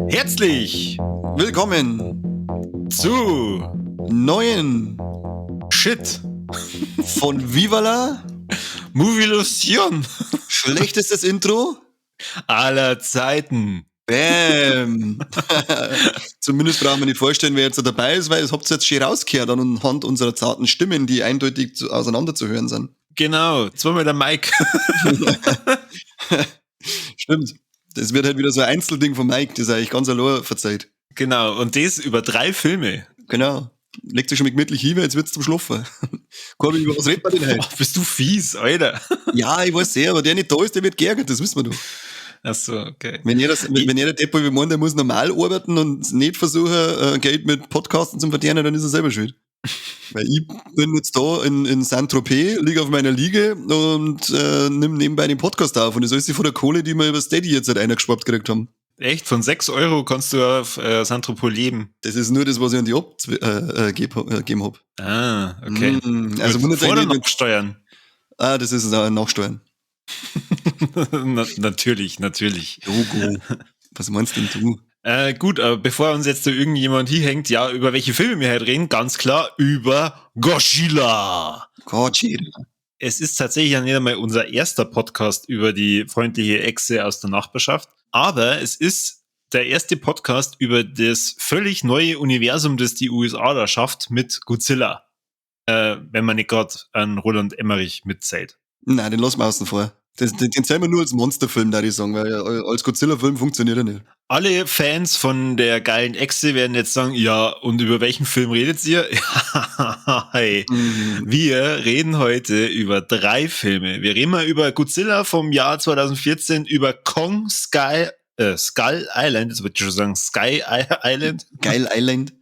Herzlich Willkommen zu neuen Shit von Viva la Movielution Schlechtestes Intro aller Zeiten. Bam! Zumindest brauchen wir nicht vorstellen, wer jetzt da dabei ist, weil es habt ihr jetzt schon rausgehört anhand unserer zarten Stimmen, die eindeutig auseinander zu hören sind. Genau, zweimal der Mike. Stimmt. Das wird halt wieder so ein Einzelding von Mike, das er eigentlich ganz allein verzeiht. Genau, und das über 3 Filme. Genau. Legt sich schon mit gemütlich hin, jetzt wird's zum Schlafen. Corby, über was redet man denn heute? Ach, bist du fies, Alter. Ja, ich weiß sehr, aber der nicht da ist, der wird geärgert, das wissen wir doch. Ach so, okay. Wenn jeder Depp, wie meint, der muss normal arbeiten und nicht versuchen, Geld mit Podcasten zu verdienen, dann ist er selber schuld. Weil ich bin jetzt da in Saint-Tropez, liege auf meiner Liege und nimm nebenbei den Podcast auf. Und das ist alles von der Kohle, die wir über Steady jetzt halt eingeschwappt gekriegt haben. Echt? Von 6 Euro kannst du auf Saint-Tropez leben? Das ist nur das, was ich an die gegeben hab. Ah, okay. Also wundert Vor- oder sich nicht, Nachsteuern? Ah, das ist auch Nachsteuern. Natürlich, natürlich. Logo. Was meinst denn du? Gut, aber bevor uns jetzt da irgendjemand hinhängt, ja, über welche Filme wir heute reden, ganz klar über Godzilla. Godzilla. Es ist tatsächlich ja nicht einmal unser erster Podcast über die freundliche Echse aus der Nachbarschaft, aber es ist der erste Podcast über das völlig neue Universum, das die USA da schafft mit Godzilla. Wenn man nicht grad an Roland Emmerich mitzählt. Nein, den lassen wir außen vor. Den zählen wir nur als Monsterfilm, da ich sagen, weil als Godzilla-Film funktioniert er nicht. Alle Fans von der geilen Echse werden jetzt sagen, ja, und über welchen Film redet ihr? Hey. Wir reden heute über 3 Filme. Wir reden mal über Godzilla vom Jahr 2014, über Kong Skull Island, jetzt würde ich schon sagen Sky Island. Geil Island.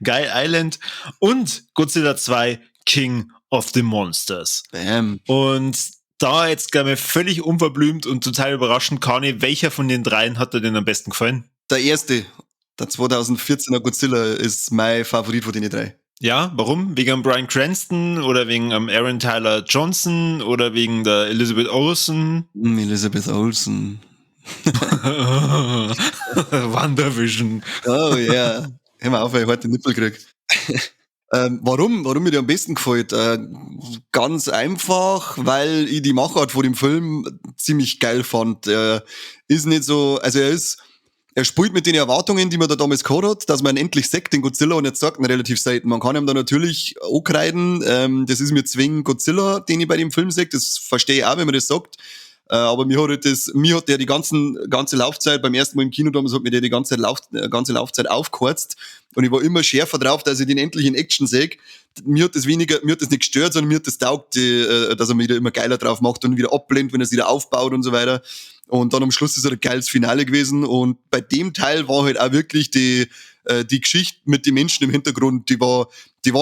Geil Island und Godzilla 2 King of the Monsters. Bam. Und da jetzt, glaub ich, völlig unverblümt und total überraschend, Kani, welcher von den 3 hat dir denn am besten gefallen? Der erste, der 2014er Godzilla ist mein Favorit von den 3. Ja, warum? Wegen Bryan Cranston oder wegen Aaron Taylor Johnson oder wegen der Elizabeth Olsen? Elizabeth Olsen. WandaVision. Oh yeah. Hör mal auf, weil ich heute den Nippel krieg. Warum? Warum mir der am besten gefällt? Ganz einfach, weil ich die Machart von dem Film ziemlich geil fand. Er ist nicht so, also er ist, er spielt mit den Erwartungen, die man da damals gehabt hat, dass man endlich sagt, den Godzilla, und jetzt sagt man relativ selten. Man kann ihm da natürlich ankreiden, das ist mir zwingend Godzilla, den ich bei dem Film sehe, das verstehe ich auch, wenn man das sagt. Aber mir hat das, mir hat der die ganze Laufzeit, beim ersten Mal im Kino damals hat mir der die ganze ganze Laufzeit aufgeheizt. Und ich war immer schärfer drauf, dass ich den endlich in Action sehe. Mir hat das weniger, mir hat das nicht gestört, sondern mir hat das taugt, dass er mich da immer geiler drauf macht und wieder abblendet, wenn er es wieder aufbaut und so weiter. Und dann am Schluss ist er ein geiles Finale gewesen. Und bei dem Teil war halt auch wirklich die Geschichte mit den Menschen im Hintergrund, die war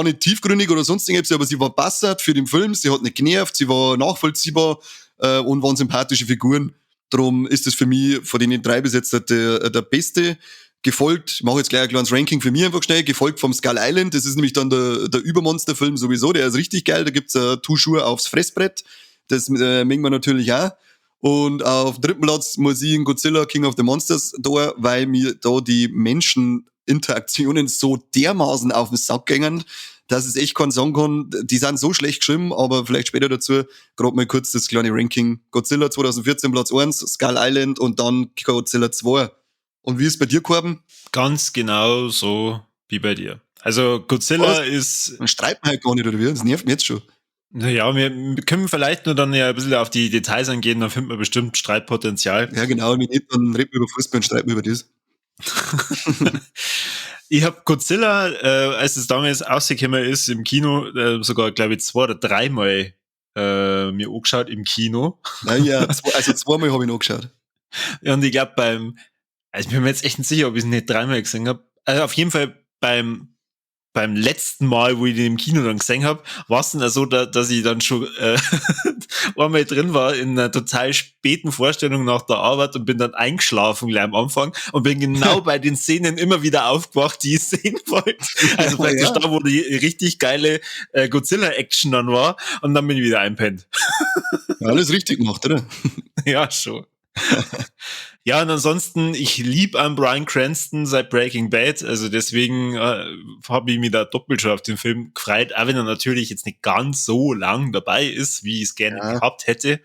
nicht tiefgründig oder sonst irgendwas, aber sie war passend für den Film, sie hat nicht genervt, sie war nachvollziehbar und waren sympathische Figuren. Drum ist es für mich von den 3 bis jetzt der beste. Gefolgt, ich mache jetzt gleich ein kleines Ranking für mich einfach schnell, gefolgt vom Skull Island, das ist nämlich dann der Übermonsterfilm sowieso, der ist richtig geil, da gibt's Two Schuhe aufs Fressbrett, das mögen wir natürlich auch. Und auf dritten Platz muss ich in Godzilla King of the Monsters da, weil mir da die Menscheninteraktionen so dermaßen auf den Sack gingen, dass es echt keinen sagen kann, die sind so schlecht geschrieben, aber vielleicht später dazu, grad mal kurz das kleine Ranking. Godzilla 2014 Platz 1, Skull Island und dann Godzilla 2. Und wie ist es bei dir, Korben? Ganz genau so wie bei dir. Also Godzilla Was? ist... Dann streiten wir halt gar nicht, oder wie? Das nervt mich jetzt schon. Naja, wir können vielleicht nur dann ja ein bisschen auf die Details eingehen, dann finden wir bestimmt Streitpotenzial. Ja genau, wenn nicht, dann reden wir über Fußball und streiten wir über das. Ich hab Godzilla, als es damals rausgekommen ist, im Kino, sogar, glaub ich, 2 oder 3-mal mir angeschaut im Kino. Naja, also 2-mal hab ich noch angeschaut. Ja, und ich glaub beim, also ich bin mir jetzt echt nicht sicher, ob ich's nicht 3-mal gesehen hab. Also auf jeden Fall beim Beim letzten Mal, wo ich den im Kino dann gesehen habe, war es dann so, dass ich dann schon einmal drin war in einer total späten Vorstellung nach der Arbeit und bin dann eingeschlafen gleich am Anfang und bin genau bei den Szenen immer wieder aufgewacht, die ich sehen wollte. Also praktisch da, wo die richtig geile Godzilla-Action dann war, und dann bin ich wieder einpennt. Ja, alles richtig gemacht, oder? Ja, schon. Ja, und ansonsten, ich lieb an Bryan Cranston seit Breaking Bad, also deswegen habe ich mich da doppelt schon auf den Film gefreut, auch wenn er natürlich jetzt nicht ganz so lang dabei ist, wie ich es gerne gehabt hätte.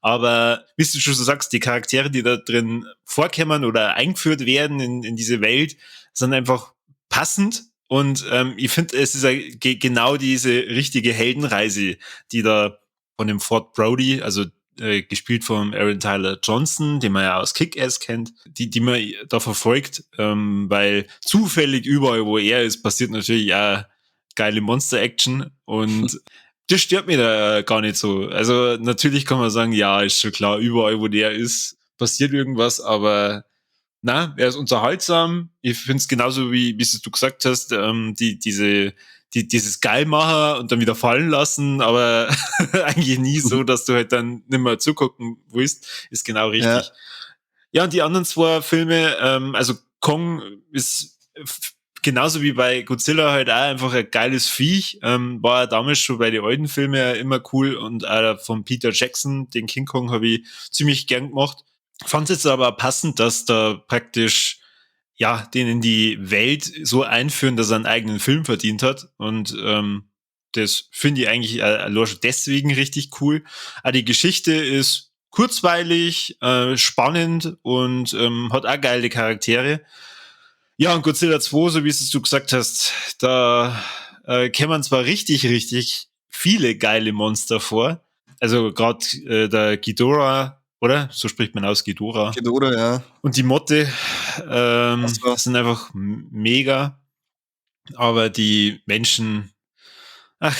Aber wie du schon so sagst, die Charaktere, die da drin vorkommen oder eingeführt werden in diese Welt, sind einfach passend. Und ich finde, es ist ja genau diese richtige Heldenreise, die da von dem Ford Brody, also gespielt von Aaron Tyler Johnson, den man ja aus Kick-Ass kennt, die man da verfolgt, weil zufällig überall, wo er ist, passiert natürlich auch geile Monster-Action und das stört mich da gar nicht so. Also natürlich kann man sagen, ja, ist schon klar, überall, wo der ist, passiert irgendwas, aber na, er ist unterhaltsam. Ich find's genauso, wie du gesagt hast, dieses Geilmacher und dann wieder fallen lassen, aber eigentlich nie so, dass du halt dann nicht mehr zugucken willst, ist genau richtig. Ja, und die anderen zwei Filme, also Kong ist genauso wie bei Godzilla halt auch einfach ein geiles Viech, war ja damals schon bei den alten Filmen ja immer cool und auch von Peter Jackson, den King Kong, habe ich ziemlich gern gemacht. Fand's jetzt aber passend, dass da praktisch ja, den in die Welt so einführen, dass er einen eigenen Film verdient hat. Und das finde ich eigentlich allein schon deswegen richtig cool. Auch die Geschichte ist kurzweilig, spannend und hat auch geile Charaktere. Ja, und Godzilla 2, so wie es du gesagt hast, da kämen zwar richtig, richtig viele geile Monster vor. Also grad der Ghidorah, oder? So spricht man aus, Ghidorah. Ghidorah, ja. Und die Motte Das war sind einfach mega. Aber die Menschen, ach.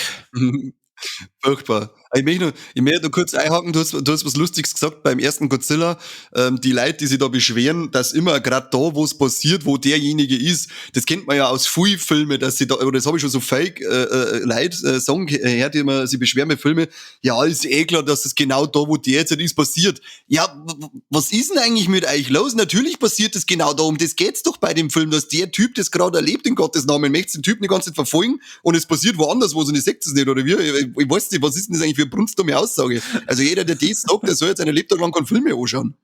Furchtbar. Ich möchte noch kurz einhaken, du hast was Lustiges gesagt beim ersten Godzilla. Die Leute, die sich da beschweren, dass immer grad da, wo es passiert, wo derjenige ist, das kennt man ja aus vielen Filmen, dass sie da, oder das habe ich schon so fake Leute sagen gehört, die immer sich beschweren mit Filmen, ja, ist eh klar, dass das genau da, wo der jetzt ist, passiert. Ja, was ist denn eigentlich mit euch los? Natürlich passiert das genau da, um das geht's doch bei dem Film, dass der Typ das gerade erlebt, in Gottes Namen, möchte den Typ die ganze Zeit verfolgen und es passiert woanders, wo sie nicht seht es nicht, oder wie? Ich weiß nicht, was ist denn das eigentlich für eine brunstdumme Aussage? Also jeder, der das sagt, der soll jetzt seine Lebtag lang keinen Film mehr anschauen.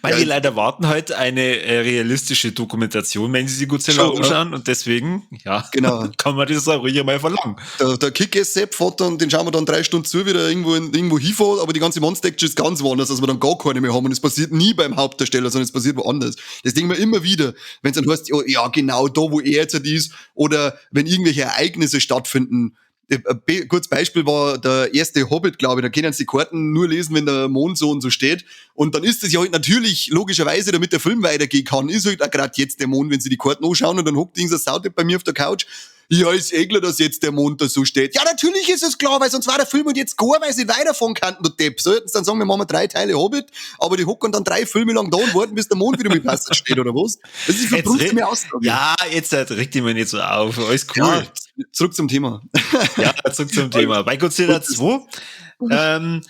Weil die Leute erwarten halt eine realistische Dokumentation, wenn sie sich Godzilla Schon, ja. anschauen und deswegen, ja, kann man das auch ruhig einmal verlangen. Der Kick-Ass-Sepp fährt dann, den schauen wir dann 3 Stunden zu, wie der irgendwo hinfährt, aber die ganze Monster-Action ist ganz woanders, dass wir dann gar keine mehr haben und es passiert nie beim Hauptdarsteller, sondern es passiert woanders. Das denken wir immer wieder, wenn es dann heißt, oh, ja, genau da, wo er jetzt ist, oder wenn irgendwelche Ereignisse stattfinden. Kurz Beispiel war der erste Hobbit, glaube ich, da können sie die Karten nur lesen, wenn der Mond so und so steht. Und dann ist es ja halt natürlich, logischerweise, damit der Film weitergehen kann, ist halt auch grad jetzt der Mond, wenn sie die Karten anschauen und dann hockt irgendein Sautyp bei mir auf der Couch. Ja, ist eh klar, dass jetzt der Mond da so steht. Ja, natürlich ist es klar, weil sonst war der Film und jetzt gar, weil sie weiterfahren könnten, du Depp. Sollten sie dann sagen, wir machen 3 Teile Hobbit, aber die hocken dann 3 Filme lang da und warten, bis der Mond wieder mit Wasser steht, oder was? Das ist für Jetzt Brust mehr Aussage. Ja, jetzt regt dich mal nicht so auf. Alles cool. Ja, zurück zum Thema. Ja, zurück zum Thema. Bei Godzilla Und das 2,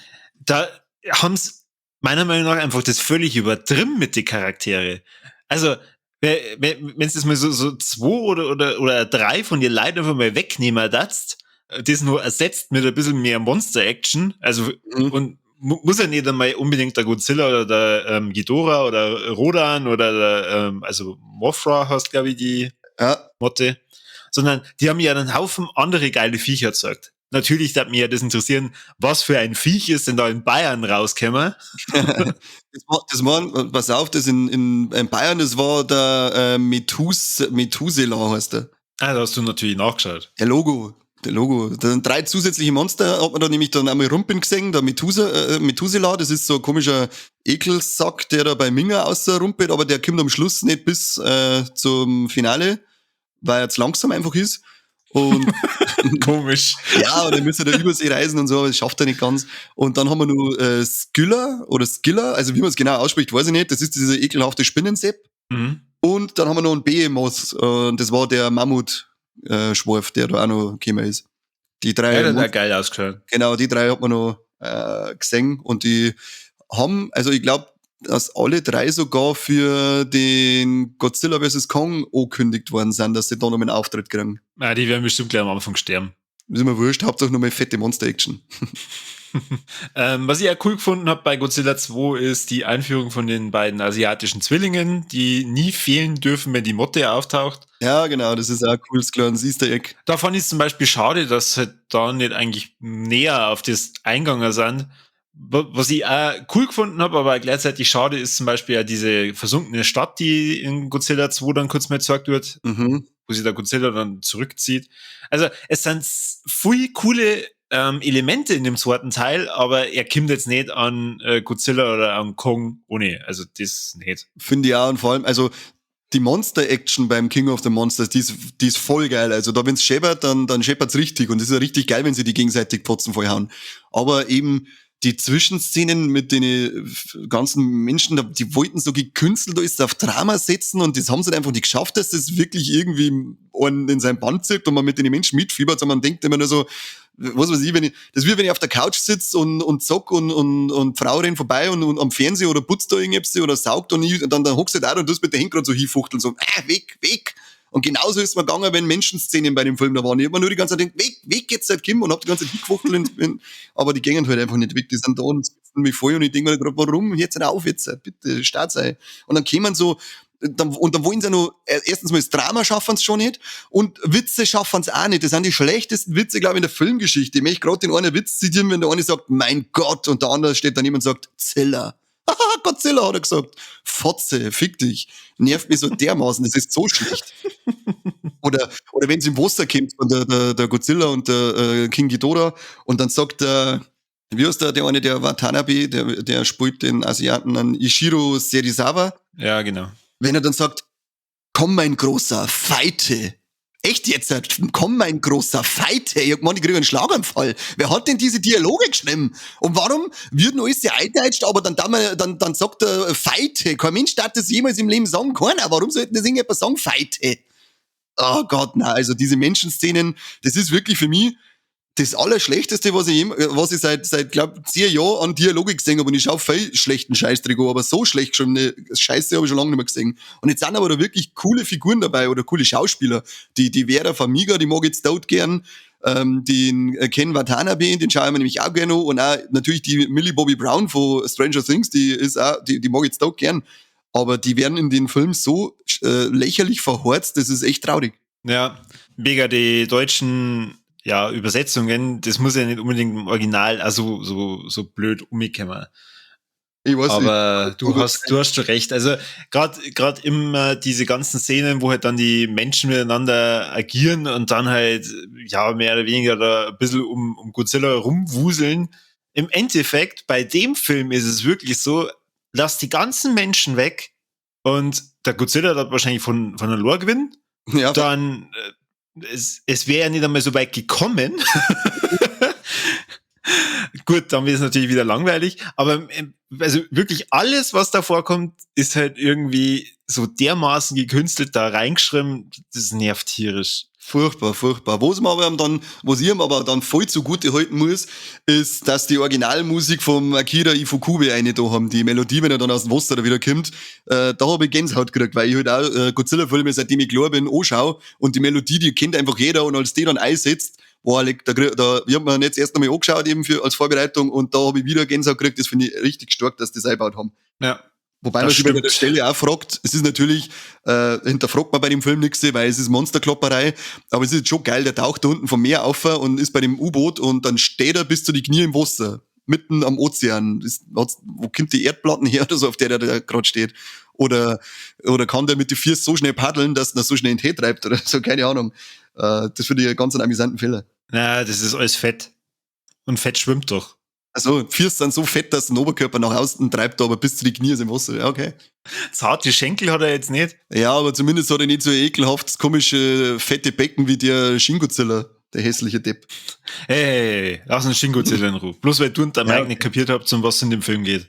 da haben's meiner Meinung nach einfach das völlig übertrieben mit den Charaktere. Also, wenn's das mal so 2 oder 3 von den Leuten einfach mal wegnehmen darfst, das nur ersetzt mit ein bisschen mehr Monster-Action, also, und muss ja nicht einmal unbedingt der Godzilla oder der Ghidorah oder Rodan oder der also Mothra heißt, glaub ich, die Motte, sondern die haben ja einen Haufen andere geile Viecher gezeigt. Natürlich darf mich ja das interessieren, was für ein Viech ist denn da in Bayern rausgekommen? Das war, das war, pass auf, das in Bayern, das war der Methuselah heißt der. Ah, da hast du natürlich nachgeschaut. Der Logo. Der Logo. Da sind 3 zusätzliche Monster, hat man da nämlich dann einmal Rumpeln gesehen, der Methuselah, das ist so ein komischer Ekelsack, der da bei Minga außer rumpelt, aber der kommt am Schluss nicht bis zum Finale, weil er zu langsam einfach ist. Und komisch. Ja, und dann müssen wir da Übersee reisen und so, aber das schafft er nicht ganz. Und dann haben wir nur Skylla oder Skilla, also wie man es genau ausspricht, weiß ich nicht. Das ist dieser ekelhafte Spinnensepp. Und dann haben wir noch einen Behemoth, und das war der Mammut-Schworf, der da auch noch gekommen ist. Die drei. Ja, der hat geil ausgeschaut. Genau, die drei hat man noch gesehen und die haben, also ich glaube, dass alle drei sogar für den Godzilla vs. Kong angekündigt worden sind, dass sie da noch einen Auftritt kriegen. Ja, die werden bestimmt gleich am Anfang sterben. Ist mir wurscht, Hauptsache nur mal fette Monster-Action. Was ich ja cool gefunden habe bei Godzilla 2 ist die Einführung von den beiden asiatischen Zwillingen, die nie fehlen dürfen, wenn die Motte auftaucht. Ja, genau, das ist auch ein cooles kleines Easter Egg. Da fand ich es zum Beispiel schade, dass halt da nicht eigentlich näher auf das eingegangen sind. Was ich auch cool gefunden habe, aber gleichzeitig schade ist zum Beispiel ja diese versunkene Stadt, die in Godzilla 2 dann kurz mal gezeigt wird, wo sich der Godzilla dann zurückzieht. Also es sind viel coole Elemente in dem zweiten Teil, aber er kommt jetzt nicht an Godzilla oder an Kong ohne. Also das nicht. Finde ich auch, und vor allem, also die Monster-Action beim King of the Monsters, die ist voll geil. Also da, wenn's scheppert, dann scheppert's richtig. Und das ist ja richtig geil, wenn sie die gegenseitig Potzen vollhauen. Aber eben die Zwischenszenen mit den ganzen Menschen, die wollten so gekünstelt da ist auf Drama setzen und das haben sie einfach nicht geschafft, dass das wirklich irgendwie einen in sein Bann zieht und man mit den Menschen mitfiebert, sondern man denkt immer nur so, was weiß ich, das ist wie wenn ich auf der Couch sitze und zock und Frau rennt vorbei und am Fernseher oder putzt da irgendwas oder saugt und ich, und dann hockst du da und tust mit den Händen gerade so hinfuchteln, so, weg, weg. Und genauso ist mir gegangen, wenn Menschenszenen bei dem Film da waren. Ich hab mir nur die ganze Zeit gedacht, weg, weg jetzt halt, Kim, und hab die ganze Zeit hingefuchtelt, aber die gingen halt einfach nicht weg. Die sind da und sitzen mich voll und ich denk mir grad, warum? Jetzt halt auf jetzt, bitte, start sei. Und dann kämen so, dann, und dann wollen sie ja noch, erstens mal das Drama schaffen sie schon nicht und Witze schaffen sie auch nicht. Das sind die schlechtesten Witze, glaube ich, in der Filmgeschichte. Ich möchte gerade den einen Witz zitieren, wenn der eine sagt, mein Gott, und der andere steht daneben und sagt, Zilla. Godzilla hat er gesagt. Fotze, fick dich. Nervt mich so dermaßen, das ist so schlecht. Oder wenn es im Wasser kommt von der Godzilla und der King Ghidorah und dann sagt der, wie heißt der, der eine, der Watanabe, der spielt den Asiaten an Ishiro Serizawa. Ja, genau. Wenn er dann sagt, komm mein großer, fighte. Echt jetzt? Komm mein großer, fighte. Ich hab gemeint, ich krieg einen Schlaganfall. Wer hat denn diese Dialoge geschrieben? Und warum würden alles ja eingedeutscht, aber dann sagt er fighte. Kein Mensch darf das jemals im Leben sagen. Keiner. Warum sollten das irgendjemand sagen, fighte? Oh Gott, nein. Also diese Menschenszenen, das ist wirklich für mich das Allerschlechteste, was ich seit, glaub, 10 Jahren an Dialoge gesehen habe. Und ich schau viel schlechten Scheißdreck an, aber so schlecht schon eine Scheiße habe ich schon lange nicht mehr gesehen. Und jetzt sind aber da wirklich coole Figuren dabei oder coole Schauspieler. Die Vera Farmiga, die mag ich jetzt tot gern. Den Ken Watanabe, den schaue ich mir nämlich auch gerne an. Und auch natürlich die Millie Bobby Brown von Stranger Things, die ist auch, die mag ich jetzt tot gern. Aber die werden in den Filmen so lächerlich verhorzt, das ist echt traurig. Ja, mega die deutschen, ja, Übersetzungen, das muss ja nicht unbedingt im Original also so blöd umkommen. Ich weiß Aber nicht. du hast schon recht. Also grad immer diese ganzen Szenen, wo halt dann die Menschen miteinander agieren und dann halt, ja, mehr oder weniger da ein bisschen um Godzilla rumwuseln. Im Endeffekt, bei dem Film ist es wirklich so, lass die ganzen Menschen weg und der Godzilla hat wahrscheinlich von der Lore gewinnen. Dann, es wäre ja nicht einmal so weit gekommen. Gut, dann wird es natürlich wieder langweilig, aber also wirklich alles, was da vorkommt, ist halt irgendwie so dermaßen gekünstelt da reingeschrieben, das nervt tierisch. Furchtbar, furchtbar. Was man aber dann, was ich ihm aber dann voll zugute halten muss, ist, dass die Originalmusik vom Akira Ifukube eine da haben. Die Melodie, wenn er dann aus dem Wasser da wieder kommt, da habe ich Gänsehaut gekriegt, weil ich halt auch Godzilla-Filme, seitdem ich klar bin, anschaue und die Melodie, die kennt einfach jeder und als die dann einsetzt, boah, leck, da, ich hab mir jetzt erst einmal angeschaut eben als Vorbereitung und da habe ich wieder Gänsehaut gekriegt. Das finde ich richtig stark, dass die das eingebaut haben. Wobei Das man sich bei stimmt. der Stelle auch fragt, es ist natürlich, hinterfragt man bei dem Film nichts, weil es ist Monsterklopperei, aber es ist schon geil, der taucht da unten vom Meer auf und ist bei dem U-Boot und dann steht er bis zu die Knie im Wasser, mitten am Ozean. Wo kommt die Erdplatten her oder so, auf der der gerade steht? Oder kann der mit den Füßen so schnell paddeln, dass er so schnell in den Tee treibt oder so, keine Ahnung. Das finde ich einen ganz amüsanten Fehler. Na, das ist alles Fett. Und Fett schwimmt doch. Also, Füße sind so fett, dass den Oberkörper nach außen treibt, aber bis zu die Knie ist im Wasser. Ja, okay. Zarte Schenkel hat er jetzt nicht. Ja, aber zumindest hat er nicht so ein ekelhaftes, komische, fette Becken wie der Shin Godzilla, der hässliche Depp. Hey, hey, hey, lass uns Shin Godzilla in Ruhe. Bloß weil du und der Mike Ja, nicht kapiert habt, um was es in dem Film geht.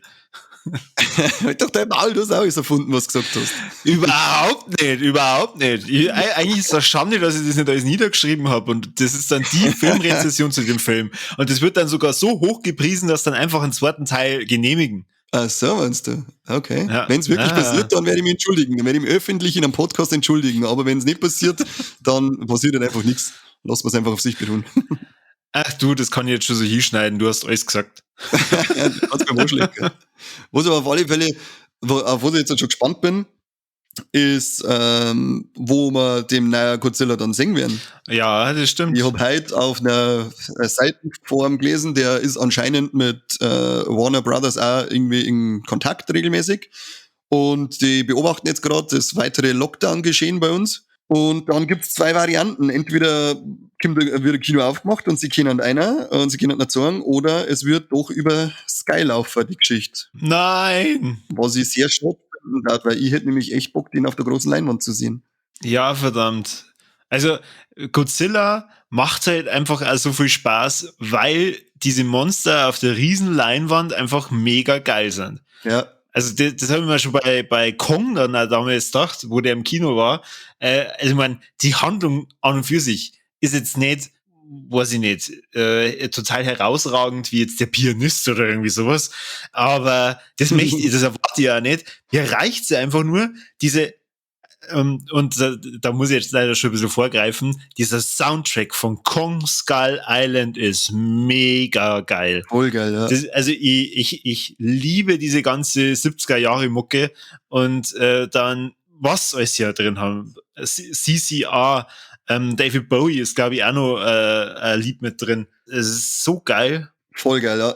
Halt doch dein Maul, du hast auch alles erfunden, was du gesagt hast. Überhaupt nicht, überhaupt nicht. Eigentlich ist das Schande, dass ich das nicht alles niedergeschrieben habe. Und das ist dann die Filmrezession zu dem Film. Und das wird dann sogar so hoch gepriesen, dass dann einfach einen zweiten Teil genehmigen. Ach so, meinst du? Okay. Ja. Wenn es wirklich passiert, dann werde ich mich entschuldigen. Dann werde ich mich öffentlich in einem Podcast entschuldigen. Aber wenn es nicht passiert, dann passiert dann einfach nichts. Lass es einfach auf sich beruhen. Ach du, das kann ich jetzt schon so hinschneiden. Du hast alles gesagt. Ja, kannst mir vorschlagen. Was aber auf alle Fälle, auf was ich jetzt schon gespannt bin, ist, wo wir dem neuen Godzilla dann sehen werden. Ja, das stimmt. Ich hab heute auf einer Seitenform gelesen, der ist anscheinend mit Warner Brothers auch irgendwie in Kontakt regelmäßig. Und die beobachten jetzt gerade das weitere Lockdown-Geschehen bei uns. Und dann gibt's zwei Varianten. Entweder wird ein Kino aufgemacht und sie können einer und sie können nicht sagen, oder es wird doch über Sky laufen, die Geschichte. Nein! Was ich sehr schade finden darf, weil ich hätte nämlich echt Bock, den auf der großen Leinwand zu sehen. Ja, verdammt. Also Godzilla macht halt einfach auch so viel Spaß, weil diese Monster auf der riesen Leinwand einfach mega geil sind. Ja. Also das habe ich mir schon bei Kong dann auch damals gedacht, wo der im Kino war. Also ich meine, die Handlung an und für sich ist jetzt nicht, weiß ich nicht, total herausragend wie jetzt der Pianist oder irgendwie sowas. Aber das möchte ich, das erwarte ich ja nicht. Mir reicht's ja einfach nur, diese, und da muss ich jetzt leider schon ein bisschen vorgreifen, dieser Soundtrack von Kong Skull Island ist mega geil. Voll geil, ja. Das, also ich liebe diese ganze 70er Jahre Mucke und dann, was alles hier drin haben. CCR, David Bowie ist, glaub ich, auch noch ein Lied mit drin. Es ist so geil. Voll geil, ja.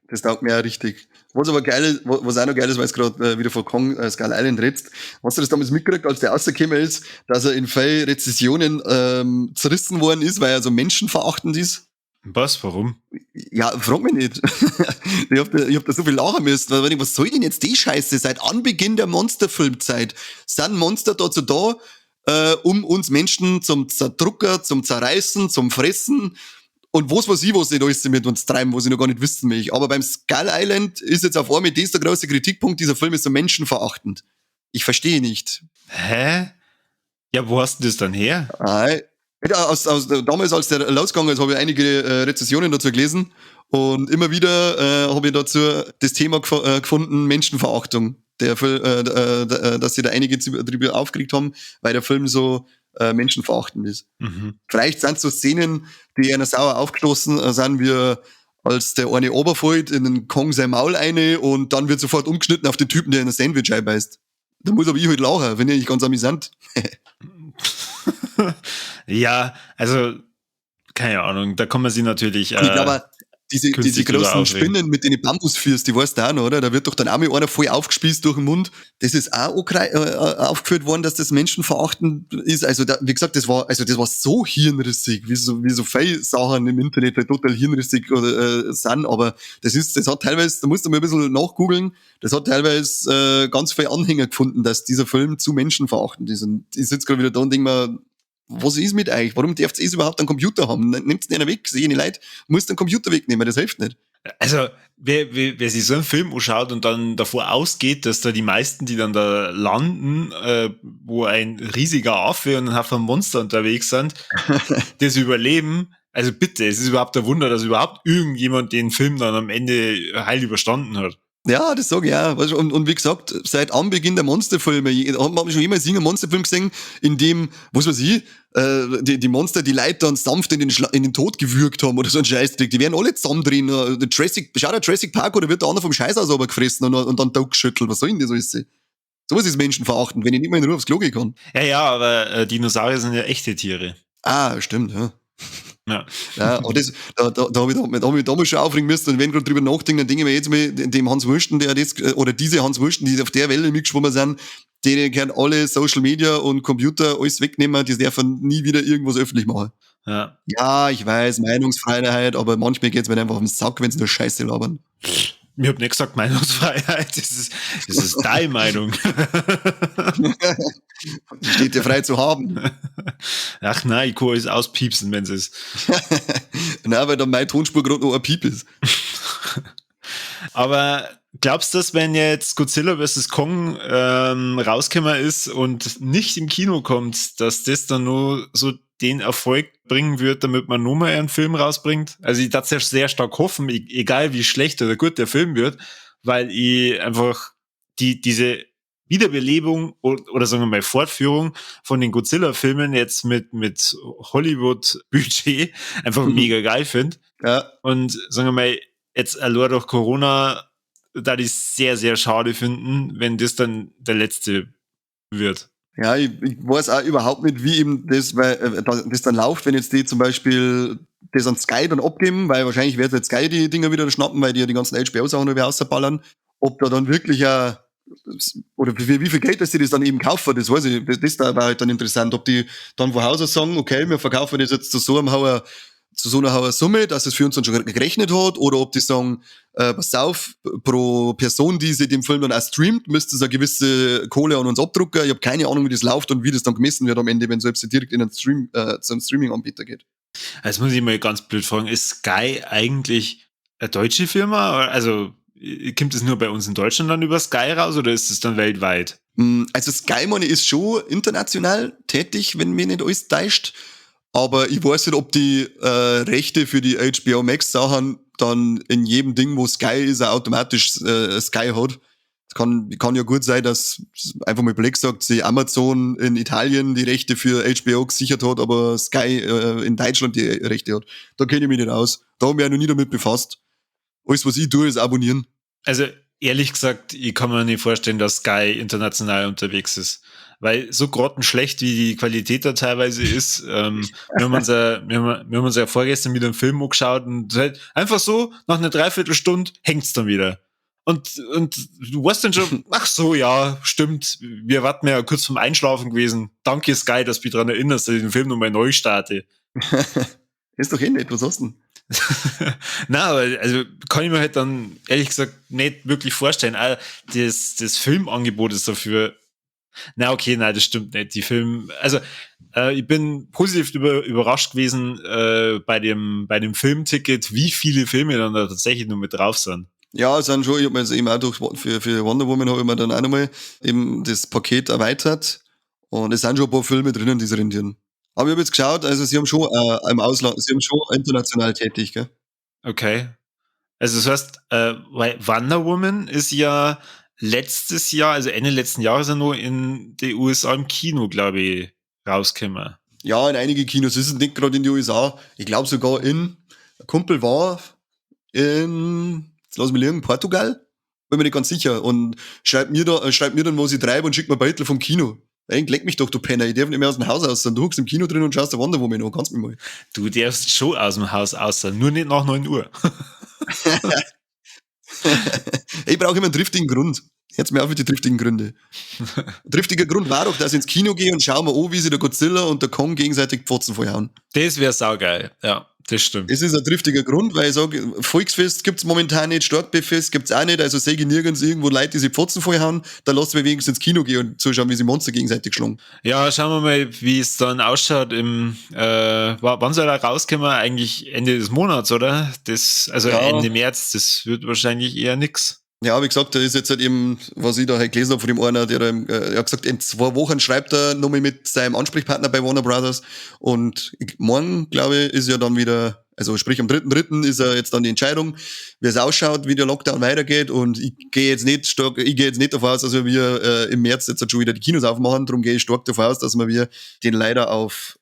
Das taugt mir auch richtig. Was aber geil ist, was auch noch geil ist, weil es grad wieder von Kong Skull Island redst. Hast du das damals mitgekriegt, als der rausgekommen ist, dass er in vielen Rezessionen zerrissen worden ist, weil er so menschenverachtend ist? Was? Warum? Ja, frag mich nicht. Ich hab da so viel lachen müssen, weil ich denk, was soll denn jetzt die Scheiße? Seit Anbeginn der Monsterfilmzeit sind Monster dazu da, um uns Menschen zum Zerdrucker, zum Zerreißen, zum Fressen und was weiß ich, was nicht alles mit uns treiben, was ich noch gar nicht wissen möchte. Aber beim Skull Island ist jetzt auf einmal das der große Kritikpunkt, dieser Film ist so menschenverachtend. Ich verstehe nicht. Hä? Ja, wo hast du das dann her? Ei. Ja, damals, als der losgegangen ist, habe ich einige Rezessionen dazu gelesen und immer wieder habe ich dazu das Thema gefunden, Menschenverachtung. Der Film, dass sich da einige drüber aufgeregt haben, weil der Film so menschenverachtend ist. Vielleicht sind so Szenen, die einer sauer aufgestoßen sind, wie als der eine runterfällt in den Kong sein Maul eine und dann wird sofort umgeschnitten auf den Typen, der in ein Sandwich einbeißt. Da muss aber ich halt lachen, finde ich ganz amüsant. Ja, also, keine Ahnung, da kann man sich natürlich, Und ich glaube, künstlich diese drüber großen aufregen. Spinnen mit den Bambusfüßen, die weißt du auch noch, oder? Da wird doch dann auch mal einer voll aufgespießt durch den Mund. Das ist auch aufgeführt worden, dass das menschenverachtend ist. Also da, wie gesagt, das war so hirnrissig, wie so viele Sachen im Internet halt total hirnrissig oder sind, aber das ist, das hat teilweise, da musst du mal ein bisschen nachgoogeln, das hat teilweise ganz viele Anhänger gefunden, dass dieser Film zu menschenverachtend ist. Und ich sitze gerade wieder da und denk mir, was ist mit euch? Warum dürft ihr überhaupt einen Computer haben? Nehmt's den weg, sehe ich nicht Leute, musst den Computer wegnehmen, das hilft nicht. Also, wer sich so einen Film anschaut und dann davor ausgeht, dass da die meisten, die dann da landen, wo ein riesiger Affe und ein Haufen Monster unterwegs sind, das überleben, also bitte, es ist überhaupt ein Wunder, dass überhaupt irgendjemand den Film dann am Ende heil überstanden hat. Ja, das sag ich auch. Weißt du, und wie gesagt, seit Anbeginn der Monsterfilme, haben wir schon jemals einen Monsterfilm gesehen, in dem, was weiß ich, die Monster, die Leute dann sanft in den Tod gewürgt haben oder so ein Scheißdreck. Die werden alle zusammen drin. Der Jurassic, schau dir Jurassic Park oder wird der andere vom Scheißhaus aber gefressen und dann tot geschüttelt. Was soll denn das alles? Sowas ist menschenverachtend, wenn ich nicht mehr in Ruhe aufs Klo gehen kann. Ja, ja, aber Dinosaurier sind ja echte Tiere. Ah, stimmt, ja. Ja. Ja, aber das, da, da, da hab ich, da, da hab ich damals schon aufregen müssen und wenn ich grad drüber nachdenke, dann denke ich mir jetzt mal, dem Hans Wursten, der das, oder diese Hans Wursten, die auf der Welle mitgeschwommen sind, denen können alle Social Media und Computer alles wegnehmen, die dürfen nie wieder irgendwas öffentlich machen. Ja. Ja, ich weiß, Meinungsfreiheit, aber manchmal geht's mir einfach auf den Sack, wenn's nur Scheiße labern. Ich hab nicht gesagt Meinungsfreiheit, das ist deine Meinung. Die steht dir frei zu haben. Ach nein, ich kann alles auspiepsen, wenn's ist. Nein, weil dann meine Tonspur grad noch ein Piep ist. Aber Glaubst du, dass, wenn jetzt Godzilla vs. Kong rausgekommen ist und nicht im Kino kommt, dass das dann nur so den Erfolg bringen wird, damit man nur mal einen Film rausbringt? Also ich darf sehr, sehr stark hoffen, egal wie schlecht oder gut der Film wird, weil ich einfach diese Wiederbelebung oder sagen wir mal Fortführung von den Godzilla-Filmen jetzt mit Hollywood-Budget einfach mega geil finde. Ja. Und sagen wir mal, jetzt allein durch Corona, da ich sehr, sehr schade finden, wenn das dann der letzte wird. Ja, ich weiß auch überhaupt nicht, wie eben das, weil das dann läuft, wenn jetzt die zum Beispiel das an Sky dann abgeben, weil wahrscheinlich wird jetzt Sky die Dinger wieder schnappen, weil die ja die ganzen HBO-Sachen wieder rausballern. Ob da dann wirklich oder für wie viel Geld, dass die das dann eben kaufen, das weiß ich, das da war halt dann interessant, ob die dann von Haus aus sagen, okay, wir verkaufen das jetzt zu so einer hohen Summe, dass es für uns dann schon gerechnet hat, oder ob die sagen, pass auf, pro Person, die sich den Film dann auch streamt, müsste es eine gewisse Kohle an uns abdrucken. Ich habe keine Ahnung, wie das läuft und wie das dann gemessen wird am Ende, wenn es selbst direkt in einen Stream, zum Streaming-Anbieter geht. Jetzt muss ich mal ganz blöd fragen, ist Sky eigentlich eine deutsche Firma? Also kommt es nur bei uns in Deutschland dann über Sky raus oder ist es dann weltweit? Also Sky Money ist schon international tätig, wenn mich nicht alles täuscht. Aber ich weiß nicht, ob die Rechte für die HBO Max Sachen dann in jedem Ding, wo Sky ist, auch automatisch Sky hat. Es kann ja gut sein, dass einfach mal Black sagt, sie Amazon in Italien die Rechte für HBO gesichert hat, aber Sky in Deutschland die Rechte hat. Da kenne ich mich nicht aus. Da habe ich mich auch noch nie damit befasst. Alles, was ich tue, ist abonnieren. Also ehrlich gesagt, ich kann mir nicht vorstellen, dass Sky international unterwegs ist. Weil so grottenschlecht, wie die Qualität da teilweise ist, wir haben uns ja, wir haben, wir haben uns ja vorgestern wieder einen Film angeschaut und halt einfach so, nach einer Dreiviertelstunde hängt's dann wieder. Und du weißt dann schon, ach so, ja, stimmt, wir warten ja kurz vorm Einschlafen gewesen. Danke Sky, dass du mich daran erinnerst, dass ich den Film nochmal neu starte. Ist doch eh nett, was hast du denn? Na, aber also kann ich mir halt dann ehrlich gesagt nicht wirklich vorstellen. Auch das Filmangebot ist dafür. Na, okay, nein, das stimmt nicht. Die Film, also ich bin positiv überrascht gewesen bei dem Filmticket, wie viele Filme dann da tatsächlich nur mit drauf sind. Ja, es sind schon, ich hab mir jetzt eben auch durch, für Wonder Woman habe ich mir dann auch nochmal eben das Paket erweitert und es sind schon ein paar Filme drinnen, die sich rentieren. Aber ich hab jetzt geschaut, also sie haben schon im Ausland, sie haben schon international tätig, gell? Okay. Also das heißt, weil Wonder Woman ist ja letztes Jahr, also Ende letzten Jahres ja nur in die USA im Kino, glaube ich, rausgekommen. Ja, in einige Kinos. Es ist nicht gerade in die USA. Ich glaub sogar in, ein Kumpel war in, jetzt lass mich liegen, Portugal? Bin mir nicht ganz sicher. Und schreibt mir dann, was ich treibe und schickt mir Beutel vom Kino. Ey, leck mich doch, du Penner. Ich darf nicht mehr aus dem Haus raus. Du hockst im Kino drin und schaust der Wonder Woman an. Kannst mich mal. Du darfst schon aus dem Haus raus, nur nicht nach 9 Uhr. Ich brauche immer einen triftigen Grund. Jetzt mir auf mit die triftigen Gründe. Ein triftiger Grund war doch, dass ich ins Kino gehe und schau mir an, wie sich der Godzilla und der Kong gegenseitig Pfotzen vollhauen. Das wär saugeil, ja, das stimmt. Das ist ein triftiger Grund, weil ich sag, Volksfest gibt's momentan nicht, Starkbierfest gibt's auch nicht, also sehe ich nirgends irgendwo Leute, die sich Pfotzen vollhauen, da lass ich mich wenigstens ins Kino gehen und zuschauen, wie sie Monster gegenseitig schlagen. Ja, schauen wir mal, wie es dann ausschaut wann soll er rauskommen? Eigentlich Ende des Monats, oder? Das, also Ja. Ende März, das wird wahrscheinlich eher nix. Ja, wie gesagt, da ist jetzt halt eben, was ich da halt gelesen hab von dem einer, der da im, er hat gesagt, in 2 Wochen schreibt er nochmal mit seinem Ansprechpartner bei Warner Brothers und morgen, glaube ich, ist ja dann wieder, also sprich am 3.3 ist ja jetzt dann die Entscheidung, wie es ausschaut, wie der Lockdown weitergeht und ich gehe jetzt nicht stark, ich gehe jetzt nicht davon aus, dass wir im März jetzt halt schon wieder die Kinos aufmachen, darum gehe ich stark davon aus, dass wir den leider auf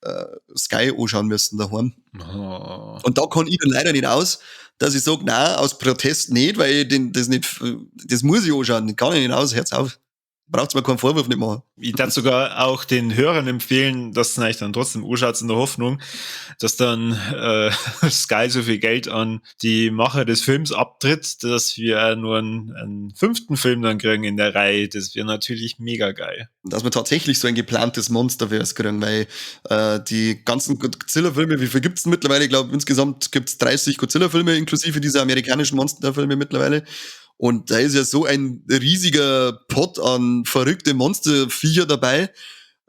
Sky anschauen müssen daheim. Oh. Und da kann ich dann leider nicht aus, dass ich sag, nein, aus Protest nicht, weil ich den, das nicht, das muss ich anschauen, kann ich nicht aus, hört's auf. Braucht's mir keinen Vorwurf nicht machen. Ich darf sogar auch den Hörern empfehlen, dass ihr euch dann trotzdem anschaut, in der Hoffnung, dass dann Sky so viel Geld an die Macher des Films abtritt, dass wir nur einen 5. Film dann kriegen in der Reihe. Das wäre natürlich mega geil. Dass wir tatsächlich so ein geplantes Monsterverse kriegen, weil die ganzen Godzilla-Filme, wie viel gibt's denn mittlerweile? Ich glaub, insgesamt gibt's 30 Godzilla-Filme inklusive dieser amerikanischen Monsterfilme mittlerweile. Und da ist ja so ein riesiger Pot an verrückte Monsterviecher dabei.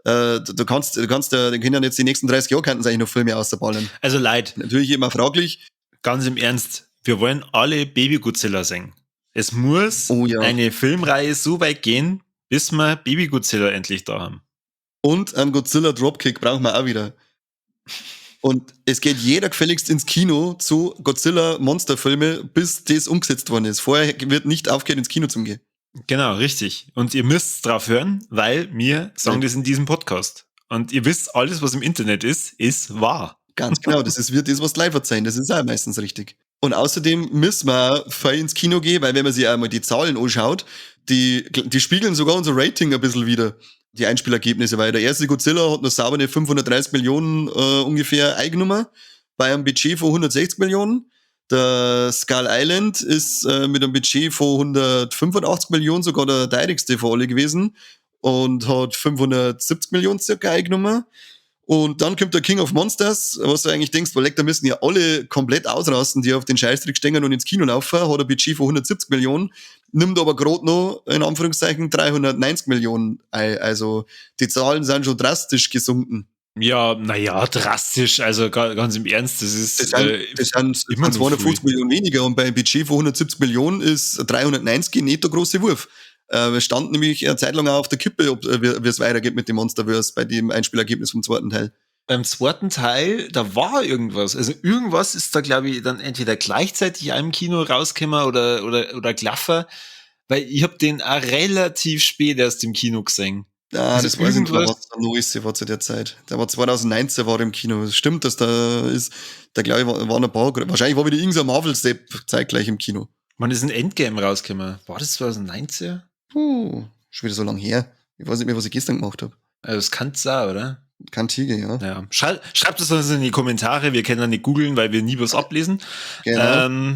Du kannst, du kannst ja den Kindern jetzt die nächsten 30 Jahre könnten sie eigentlich noch Filme ausballen. Also Leid. Natürlich immer fraglich. Ganz im Ernst, wir wollen alle Baby Godzilla sehen. Es muss Oh ja. eine Filmreihe so weit gehen, bis wir Baby Godzilla endlich da haben. Und einen Godzilla Dropkick brauchen wir auch wieder. Und es geht jeder gefälligst ins Kino zu Godzilla Monsterfilme, bis das umgesetzt worden ist. Vorher wird nicht aufgehört, ins Kino zu gehen. Genau, richtig. Und ihr müsst drauf hören, weil wir sagen das in diesem Podcast. Und ihr wisst, alles, was im Internet ist, ist wahr. Ganz genau, das ist wird das, was live erzählen. Das ist auch meistens richtig. Und außerdem müssen wir voll ins Kino gehen, weil wenn man sich einmal die Zahlen anschaut, die spiegeln sogar unser Rating ein bisschen wieder, die Einspielergebnisse, weil der erste Godzilla hat noch saubere 530 Millionen ungefähr eingenommen, bei einem Budget von 160 Millionen. Der Skull Island ist mit einem Budget von 185 Millionen sogar der teuerste von alle gewesen und hat 570 Millionen circa eingenommen. Und dann kommt der King of Monsters, was du eigentlich denkst, weil da müssen ja alle komplett ausrasten, die auf den Scheißdreck stehen und ins Kino laufen, hat ein Budget von 170 Millionen, nimmt aber gerade noch, in Anführungszeichen, 390 Millionen ein. Also die Zahlen sind schon drastisch gesunken. Ja, naja, drastisch, also ganz im Ernst, das ist, Das sind, immer noch 250 viel. Millionen weniger und bei einem Budget von 170 Millionen ist 390 nicht der große Wurf. Es stand nämlich eine Zeit lang auch auf der Kippe, ob wie es weitergeht mit dem Monsterverse bei dem Einspielergebnis vom zweiten Teil. Beim zweiten Teil, da war irgendwas. Also irgendwas ist da, glaub ich, dann entweder gleichzeitig im Kino rausgekommen oder gelaufen, weil ich hab den auch relativ spät erst im Kino gesehen. Ah, Also das weiß ich nicht mehr, irgendwas was da los ist, war zu der Zeit. Der war 2019 war im Kino. Es stimmt, dass da ist, da glaub ich, waren ein paar, wahrscheinlich war wieder irgendein Marvel-Step zeitgleich im Kino. Wann ist ein Endgame rausgekommen? War das 2019? Puh, schon wieder so lange her. Ich weiß nicht mehr, was ich gestern gemacht hab. Also das kann's sein, oder? Kann Tiger, ja. Ja. Schreibt es uns in die Kommentare. Wir können dann nicht googeln, weil wir nie was ablesen. Genau.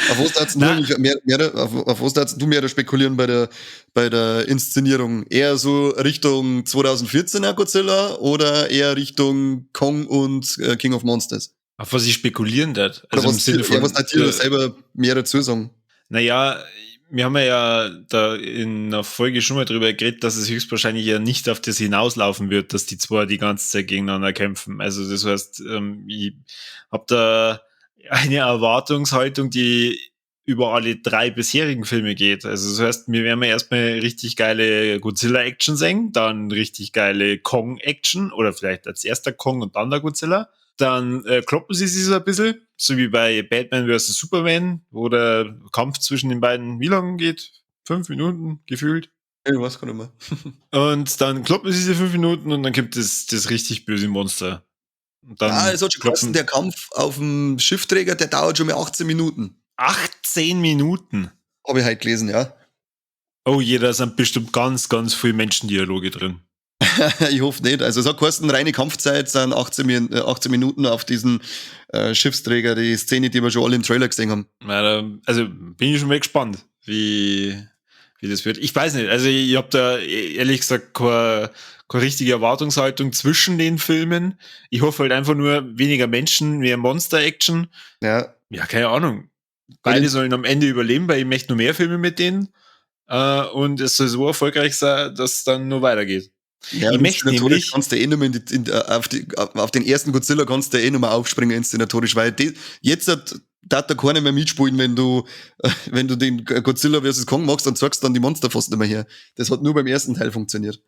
Auf was darfst du Na. nicht mehr, mehr, auf, auf was darfst du mehr spekulieren bei der Inszenierung? Eher so Richtung 2014er Godzilla oder eher Richtung Kong und King of Monsters? Auf was ich spekulieren darf? Oder Also im was Sinne dir, von, ja, was darf dir selber mehr dazu sagen? Naja, wir haben ja da in einer Folge schon mal drüber geredet, dass es höchstwahrscheinlich ja nicht auf das hinauslaufen wird, dass die zwei die ganze Zeit gegeneinander kämpfen. Also das heißt, ich hab da eine Erwartungshaltung, die über alle drei bisherigen Filme geht. Also das heißt, wir werden erstmal richtig geile Godzilla-Action sehen, dann richtig geile Kong-Action oder vielleicht als erster Kong und dann der Godzilla. Dann kloppen sie sich so ein bisschen, so wie bei Batman versus Superman, wo der Kampf zwischen den beiden wie lange geht? 5 Minuten gefühlt. Ich weiß gar nicht mehr. Und dann kloppen sie sich 5 Minuten und dann kommt das richtig böse Monster. Und dann Ah, es hat schon klopfen geheißen, der Kampf auf dem Schiffträger, der dauert schon mal 18 Minuten. 18 Minuten? Hab ich heute gelesen, ja. Oh je, da sind bestimmt ganz, ganz viele Menschendialoge drin. Ich hoffe nicht. Also es hat geheißen, reine Kampfzeit sind 18 Minuten auf diesen Schiffsträger, die Szene, die wir schon alle im Trailer gesehen haben. Na, da, also bin ich schon mal gespannt, wie das wird. Ich weiß nicht, also ich hab da ehrlich gesagt keine richtige Erwartungshaltung zwischen den Filmen. Ich hoffe halt einfach nur weniger Menschen, mehr Monster-Action. Ja. Ja, keine Ahnung. Beide sollen am Ende überleben, weil ich möchte noch mehr Filme mit denen. Und es soll so erfolgreich sein, dass es dann nur weitergeht. Ja, ich und möchte inszenatorisch nämlich kannst du eh nicht mehr in die, in, auf die, auf, auf den ersten Godzilla kannst du eh nicht mehr aufspringen inszenatorisch, weil die, jetzt hat, da hat da keiner mehr mitspielen, wenn du den Godzilla versus Kong machst und zeigst dann die Monster fast nicht mehr her. Das hat nur beim ersten Teil funktioniert.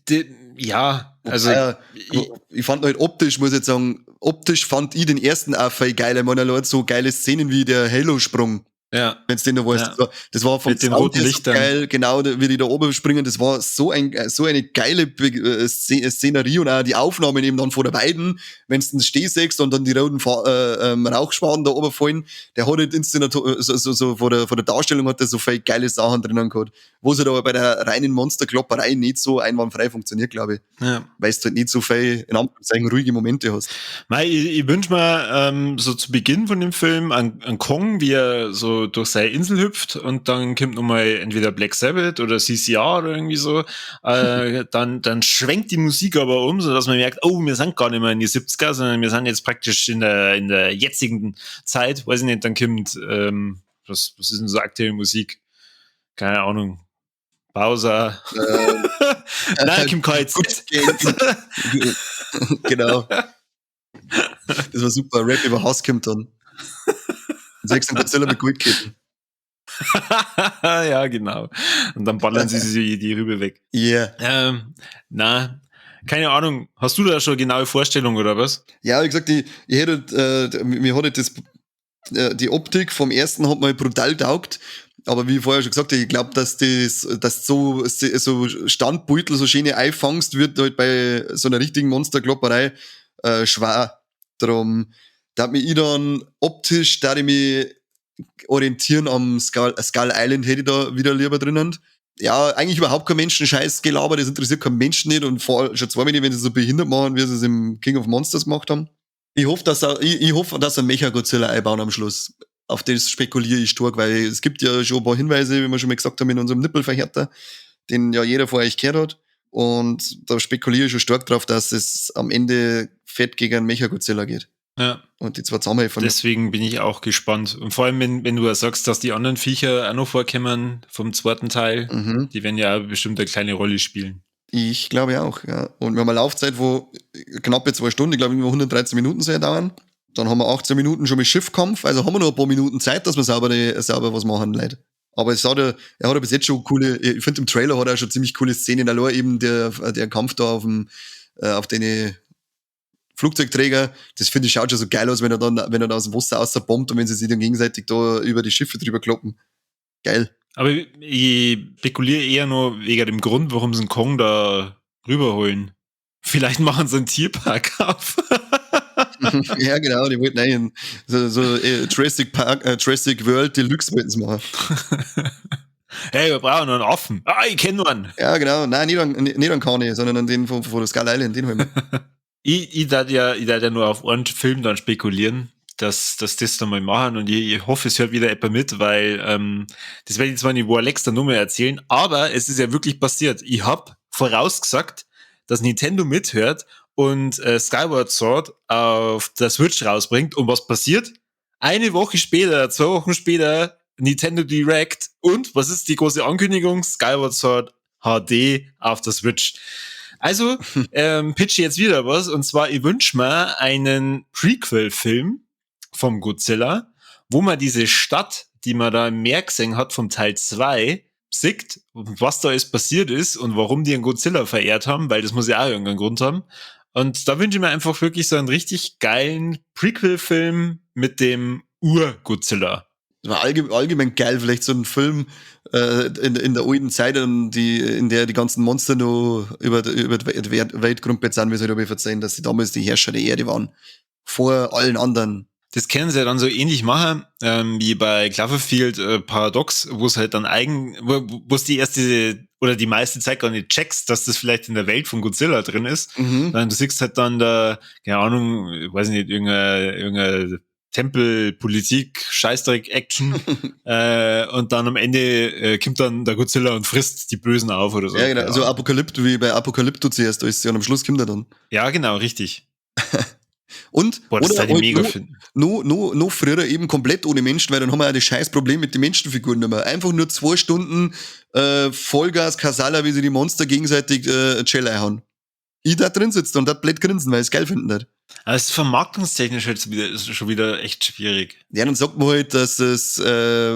Die, ja, also Wobei, ich, ich fand halt optisch, muss ich jetzt sagen, optisch fand ich den ersten auch voll geil. Ich meine, Leute, so geile Szenen wie der Halo-Sprung. Ja. Wenn's den noch weißt. Ja. Das war vom Mit den Sound roten her so Lichtern. geil, genau, wie die da oben springen, das war so eine geile Szenerie und auch die Aufnahmen eben dann vor der Weiden, wenn's den Steh siehst und dann die roten Rauchschwaden da oben fallen, der hat halt Inszenator- so, so, so vor der, vor der Darstellung hat der so viel geile Sachen drinnen gehabt, wo es halt aber bei der reinen Monsterklopperei nicht so einwandfrei funktioniert, glaub ich. Ja. Weil du halt nicht so viel, in Anführungszeichen, ruhige Momente hast. Mei, ich wünsch mir so zu Beginn von dem Film an Kong, wie er so durch seine Insel hüpft und dann kommt nochmal entweder Black Sabbath oder CCR oder irgendwie so. Dann schwenkt die Musik aber um, sodass man merkt, oh, wir sind gar nicht mehr in die 70er, sondern wir sind jetzt praktisch in der jetzigen Zeit. Weiß ich nicht, dann kommt, was ist denn so aktuelle Musik? Keine Ahnung. Bowser. Nein, Kim Kreuz. Gut, genau. Das war super. Rap über Hass kommt dann. Und sechs Godzilla mit Goldketten. Ja, genau. Und dann ballern sie sich die Rübe weg. Yeah. Na, keine Ahnung. Hast du da schon genaue Vorstellung oder was? Ja, wie gesagt, ich hätte, mir hat das, die Optik vom ersten hat mir brutal taugt. Aber wie ich vorher schon gesagt habe, ich glaube, dass das so Standbeutel, so schöne einfangst, wird halt bei so einer richtigen Monsterklopperei schwer. Darum, da hat mich ich dann optisch, da ich mich orientieren am Skull Island, hätte ich da wieder lieber drinnen. Ja, eigentlich überhaupt kein Menschen-Scheiß gelabert, das interessiert kein Menschen nicht und vor, schon zweimal nicht, wenn sie so behindert machen, wie sie es im King of Monsters gemacht haben. Ich hoffe, dass er, ich hoffe, dass er Mecha-Godzilla einbauen am Schluss. Auf das spekuliere ich stark, weil es gibt ja schon ein paar Hinweise, wie wir schon mal gesagt haben, in unserem Nippelverhärter, den ja jeder vor euch gehört hat. Und da spekuliere ich schon stark drauf, dass es am Ende fett gegen einen Mecha-Godzilla geht. Ja. Und die zwei zusammenhelfen. Deswegen bin ich auch gespannt. Und vor allem, wenn du ja sagst, dass die anderen Viecher auch noch vorkommen vom zweiten Teil, die werden ja bestimmt eine kleine Rolle spielen. Ich glaube auch, ja. Und wir haben eine Laufzeit, wo knappe 2 Stunden, ich glaube, 113 Minuten soll ja dauern. Dann haben wir 18 Minuten schon mit Schiffkampf, also haben wir noch ein paar Minuten Zeit, dass wir sauber was machen, Leute. Aber es hat er hat bis jetzt schon coole, ich finde im Trailer hat er schon ziemlich coole Szenen, allein eben der Kampf da auf dem, auf den Flugzeugträger, das finde ich schaut schon so geil aus, wenn er da aus dem Wasser rausbombt und wenn sie sich dann gegenseitig da über die Schiffe drüber kloppen. Geil. Aber ich spekuliere eher nur wegen dem Grund, warum sie einen Kong da rüberholen. Vielleicht machen sie einen Tierpark auf. Ja, genau, die wollten eigentlich so Jurassic Park, Jurassic World Deluxe wollten sie machen. Hey, wir brauchen einen Affen. Ah, ich kenne nur einen. Ja, genau. Nein, nicht an Kani, sondern an den von der Skull Island, den holen wir. Ich darf ja nur auf einen Film dann spekulieren, dass das dann mal machen, und ich hoffe, es hört wieder jemand mit, weil das werde ich zwar nicht Warlex der Nummer erzählen, aber es ist ja wirklich passiert. Ich habe vorausgesagt, dass Nintendo mithört und Skyward Sword auf der Switch rausbringt. Und was passiert? Eine Woche später, 2 Wochen später, Nintendo Direct. Und was ist die große Ankündigung? Skyward Sword HD auf der Switch. Also, pitche jetzt wieder was. Und zwar, ich wünsche mir einen Prequel-Film vom Godzilla, wo man diese Stadt, die man da im Meer gesehen hat, vom Teil 2, sieht, was da alles passiert ist und warum die einen Godzilla verehrt haben, weil das muss ja auch irgendeinen Grund haben. Und da wünsche ich mir einfach wirklich so einen richtig geilen Prequel-Film mit dem Ur-Godzilla. Das war allgemein geil, vielleicht so ein Film in der alten Zeit, in der die ganzen Monster noch über die Welt gerumpelt sind, wie sie halt verzeihen, dass sie damals die Herrscher der Erde waren. Vor allen anderen. Das können sie ja dann so ähnlich machen, wie bei Cloverfield Paradox, wo es halt dann wo es die erste oder die meiste Zeit gar nicht checkst, dass das vielleicht in der Welt von Godzilla drin ist. Mhm. Dann du siehst halt dann da, keine Ahnung, ich weiß nicht, irgendeine Tempelpolitik, Scheißdreck-Action und dann am Ende kommt dann der Godzilla und frisst die Bösen auf oder so. Ja, genau, so Apokalypto wie bei Apokalypto zuerst ist und am Schluss kommt er dann. Ja, genau, richtig. Und boah, das oder halt mega finden. No früher eben komplett ohne Menschen, weil dann haben wir auch das scheiß Problem mit den Menschenfiguren nicht mehr. Einfach nur 2 Stunden Vollgas, Kasala, wie sie die Monster gegenseitig Gel einhauen. Ich da drin sitze und da blöd grinsen, weil ich es geil finden nicht. Aber es ist vermarktungstechnisch halt schon wieder echt schwierig. Ja, dann sagt man halt, dass das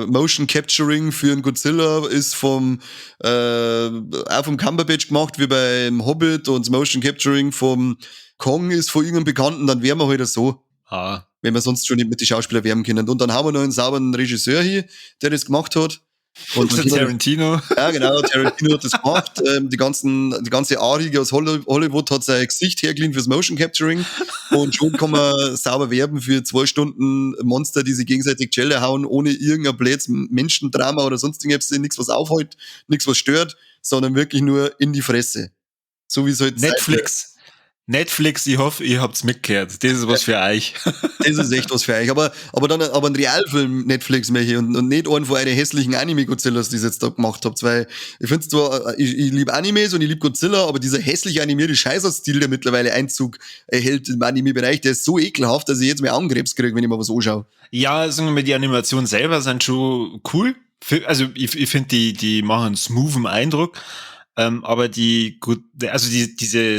Motion Capturing für einen Godzilla ist vom auch vom Cumberbatch gemacht, wie beim Hobbit, und das Motion Capturing vom Kong ist von irgendeinem Bekannten, dann wären wir halt so. Ah. Wenn wir sonst schon nicht mit den Schauspielern wärmen können. Und dann haben wir noch einen sauberen Regisseur hier, der das gemacht hat. Und Tarantino. Ja, genau, Tarantino hat das gemacht. Die ganze A-Riege aus Hollywood hat sein Gesicht hergeliehen fürs Motion Capturing. Und schon kann man sauber werben für 2 Stunden Monster, die sich gegenseitig Gelle hauen, ohne irgendein blödes Menschendrama oder sonst irgendwas, nichts, was aufhält, nichts, was stört, sondern wirklich nur in die Fresse. So wie es halt Netflix, ich hoffe, ihr habt's mitgehört. Das ist was für euch. Das ist echt was für euch. Aber ein Realfilm Netflix möchte ich und nicht einen von euren hässlichen Anime-Godzillas, die ihr jetzt da gemacht habt. Weil ich finde zwar, ich liebe Animes und ich liebe Godzilla, aber dieser hässlich animierte Scheißer-Stil, der mittlerweile Einzug erhält im Anime-Bereich, der ist so ekelhaft, dass ich jetzt mehr Augenkrebs kriege, wenn ich mal was anschaue. Ja, sagen wir mal, die Animationen selber sind schon cool. Also ich finde, die machen einen smoothen Eindruck. Aber diese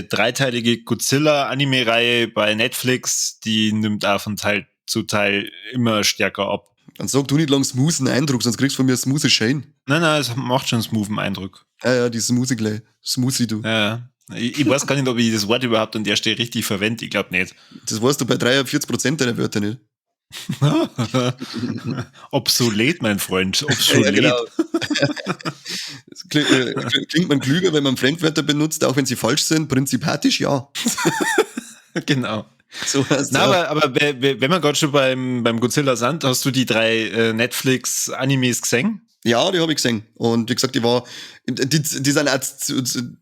dreiteilige Godzilla-Anime-Reihe bei Netflix, die nimmt auch von Teil zu Teil immer stärker ab. Dann sag du nicht lang smoothen Eindruck, sonst kriegst du von mir smooth Shane. Nein, nein, es macht schon einen smoothen Eindruck. Ja, die Smoothie gleich. Smoothie, du. Ja. Ich weiß gar nicht, ob ich das Wort überhaupt an der Stelle richtig verwende. Ich glaube nicht. Das weißt du bei 43% deiner Wörter nicht. Obsolet, mein Freund. Obsolet. Ja, genau. Klingt man klüger, wenn man Fremdwörter benutzt, auch wenn sie falsch sind? Prinzipatisch, ja. Genau. So Na, aber wenn wir gerade schon beim Godzilla sind, hast du die 3 Netflix-Animes gesehen? Ja, die habe ich gesehen. Und wie gesagt, die sind auch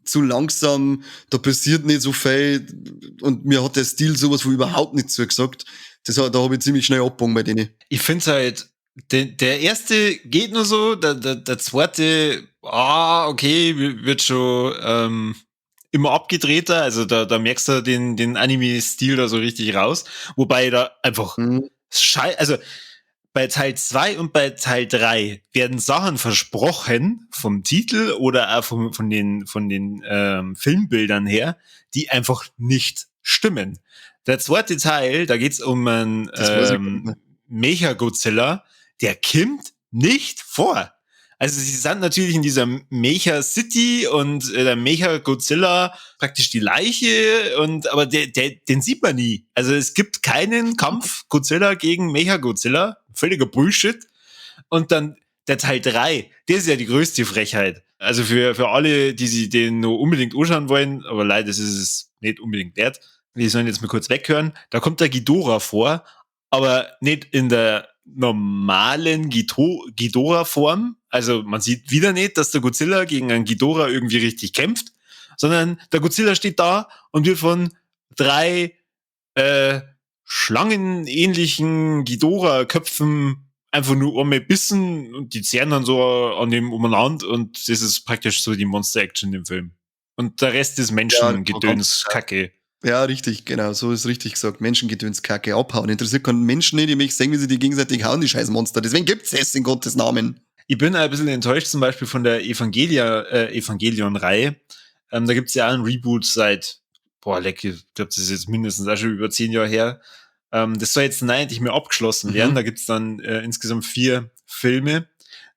zu langsam, da passiert nicht so viel und mir hat der Stil sowas von überhaupt nicht zugesagt. Da habe ich ziemlich schnell abgebogen bei denen. Ich find's halt, der erste geht nur so, der zweite, okay, wird schon immer abgedrehter, also da merkst du den Anime-Stil da so richtig raus, wobei da einfach also bei Teil 2 und bei Teil 3 werden Sachen versprochen vom Titel oder auch von den Filmbildern her, die einfach nicht stimmen. Der zweite Teil, da geht's um einen Mecha-Godzilla, der kommt nicht vor. Also sie sind natürlich in dieser Mecha City und der Mecha Godzilla praktisch die Leiche und aber den sieht man nie. Also es gibt keinen Kampf Godzilla gegen Mecha Godzilla, völliger Bullshit. Und dann der Teil 3, der ist ja die größte Frechheit. Also für alle, die sich den nur unbedingt anschauen wollen, aber leider ist es nicht unbedingt wert. Die sollen jetzt mal kurz weghören. Da kommt der Ghidorah vor, aber nicht in der normalen Ghidorah-Form. Also man sieht wieder nicht, dass der Godzilla gegen einen Ghidorah irgendwie richtig kämpft, sondern der Godzilla steht da und wird von 3 schlangenähnlichen Ghidorah-Köpfen einfach nur einmal bissen und die zehren dann so an dem umeinander und das ist praktisch so die Monster-Action im Film. Und der Rest ist Menschengedöns Kacke. Ja, richtig, genau, so ist richtig gesagt. Menschengedöns Kacke abhauen. Interessiert keinen Menschen nicht, die mich sehen, wie sie die gegenseitig hauen, die scheiß Monster. Deswegen gibt's es in Gottes Namen. Ich bin ein bisschen enttäuscht zum Beispiel von der Evangelion-Reihe. Da gibt's ja auch einen Reboot seit, ich glaube, das ist jetzt mindestens auch schon über 10 Jahre her. Das soll jetzt endlich mehr abgeschlossen werden. Da gibt's dann insgesamt 4 Filme.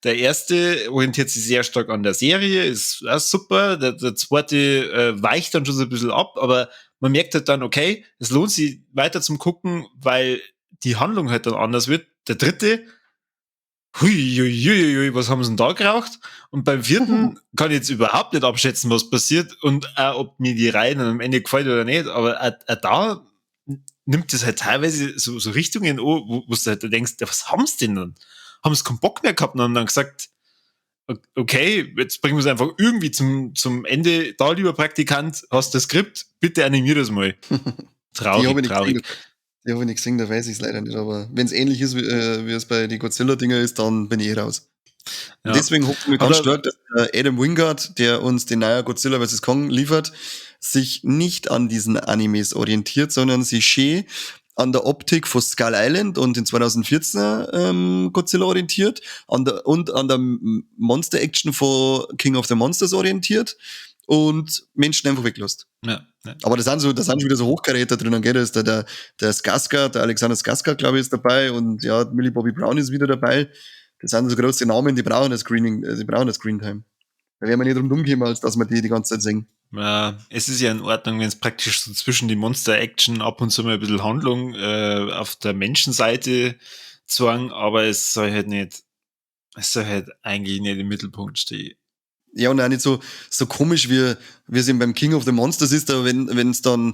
Der erste orientiert sich sehr stark an der Serie, ist auch super. Der zweite weicht dann schon so ein bisschen ab, aber man merkt halt dann, okay, es lohnt sich weiter zum Gucken, weil die Handlung halt dann anders wird. Der dritte, hui, hui, hui, hui, was haben sie denn da geraucht? Und beim vierten kann ich jetzt überhaupt nicht abschätzen, was passiert und auch, ob mir die Reihe dann am Ende gefällt oder nicht, aber auch da nimmt das halt teilweise so Richtungen an, wo du halt denkst, ja, was haben sie denn dann? Haben sie keinen Bock mehr gehabt und haben dann gesagt, okay, jetzt bringen wir es einfach irgendwie zum Ende. Da, lieber Praktikant, hast du das Skript, bitte animier das mal. Traurig, traurig. Die habe ich nicht gesehen, da weiß ich es leider nicht. Aber wenn es ähnlich ist, wie es bei den Godzilla-Dinger ist, dann bin ich eh raus. Ja. Deswegen hoffen wir ganz stark, dass Adam Wingard, der uns den neuen Godzilla vs. Kong liefert, sich nicht an diesen Animes orientiert, sondern sich schön an der Optik von Skull Island und den 2014er Godzilla orientiert an der Monster Action von King of the Monsters orientiert und Menschen einfach weglässt. Ja, ja. Aber das sind schon wieder so Hochkaräter drinnen, gell? Da ist der Skarsgård, der Alexander Skarsgård, glaube ich, ist dabei und ja, Millie Bobby Brown ist wieder dabei. Das sind so große Namen, die brauchen das Screening, die brauchen das Screentime. Da werden wir nicht drum rumkommen, als dass wir die ganze Zeit singen. Ja, es ist ja in Ordnung, wenn es praktisch so zwischen die Monster-Action ab und zu mal ein bisschen Handlung auf der Menschenseite zwang, aber es soll halt eigentlich nicht im Mittelpunkt stehen. Ja, und auch nicht so komisch, wie es eben beim King of the Monsters ist, da wenn es dann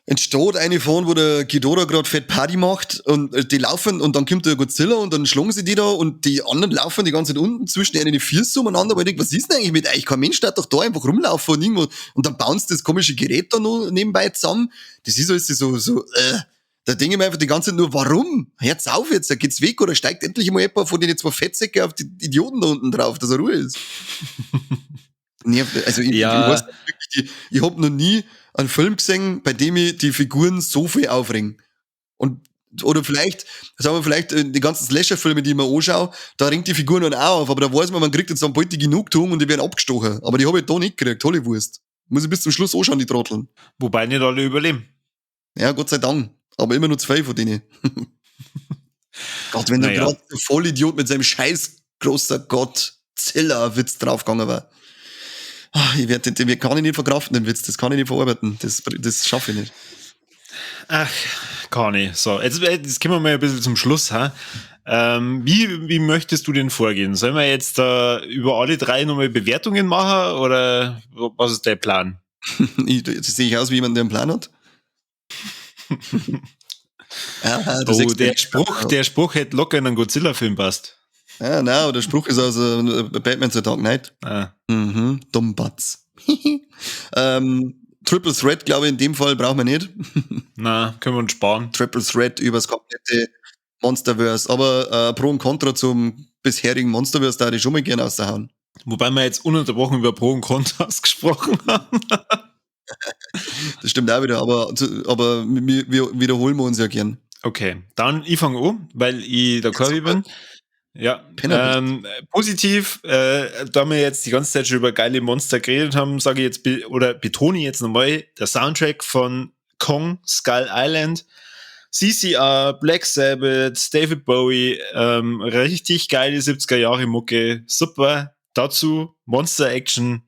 entsteht eine von, wo der Ghidorah gerade fett Party macht und die laufen und dann kommt der Godzilla und dann schlagen sie die da und die anderen laufen die ganze Zeit unten zwischen ihnen die Füße umeinander, weil ich denke, was ist denn eigentlich mit euch? Kein Mensch darf doch da einfach rumlaufen und irgendwo und dann bauen sie das komische Gerät da noch nebenbei zusammen. Das ist alles so, da denke ich mir einfach die ganze Zeit nur, warum? Hört's auf jetzt, da geht's weg oder steigt endlich mal jemand von den zwei Fettsäcke auf die Idioten da unten drauf, dass er Ruhe ist. Nee, also ich weiß wirklich, ich hab noch nie einen Film gesehen, bei dem ich die Figuren so viel aufregen. Oder vielleicht, sagen wir vielleicht, die ganzen Slasher-Filme, die ich mir anschaue, da ringt die Figuren dann auch auf, aber da weiß man, man kriegt jetzt dann bald die Genugtuung und die werden abgestochen. Aber die habe ich da nicht gekriegt, holle Wurst. Muss ich bis zum Schluss anschauen, die Trotteln. Wobei nicht alle überleben. Ja, Gott sei Dank. Aber immer nur 2 von denen. Gott, wenn der gerade der Vollidiot mit seinem scheiß großer Godzilla-Witz draufgegangen war. Ich werd den kann ich nicht verkraften, den Witz. Das kann ich nicht verarbeiten. Das schaffe ich nicht. Ach, kann ich. So, jetzt kommen wir mal ein bisschen zum Schluss. Ha? Wie möchtest du denn vorgehen? Sollen wir jetzt da über alle drei nochmal Bewertungen machen oder was ist der Plan? Jetzt sehe ich aus wie jemand, der einen Plan hat. Ja, oh, der Spruch hätte locker in einen Godzilla-Film passt. Ja, nein, der Spruch ist aus Batman The Dark Knight. Ah. Mhm, Dummbatz. Triple Threat, glaube ich, in dem Fall brauchen wir nicht. Na, können wir uns sparen. Triple Threat über das komplette Monsterverse. Aber Pro und Contra zum bisherigen Monsterverse, da hätte ich schon mal gerne raushauen. Wobei wir jetzt ununterbrochen über Pro und Kontras gesprochen haben. Das stimmt auch wieder, aber wir wiederholen wir uns ja gern. Okay, dann ich fange an, weil ich der Kirby bin. Ja, positiv, da wir jetzt die ganze Zeit schon über geile Monster geredet haben, sage ich jetzt, oder betone ich jetzt nochmal, der Soundtrack von Kong Skull Island, CCR, Black Sabbath, David Bowie, richtig geile 70er Jahre Mucke, super. Dazu Monster Action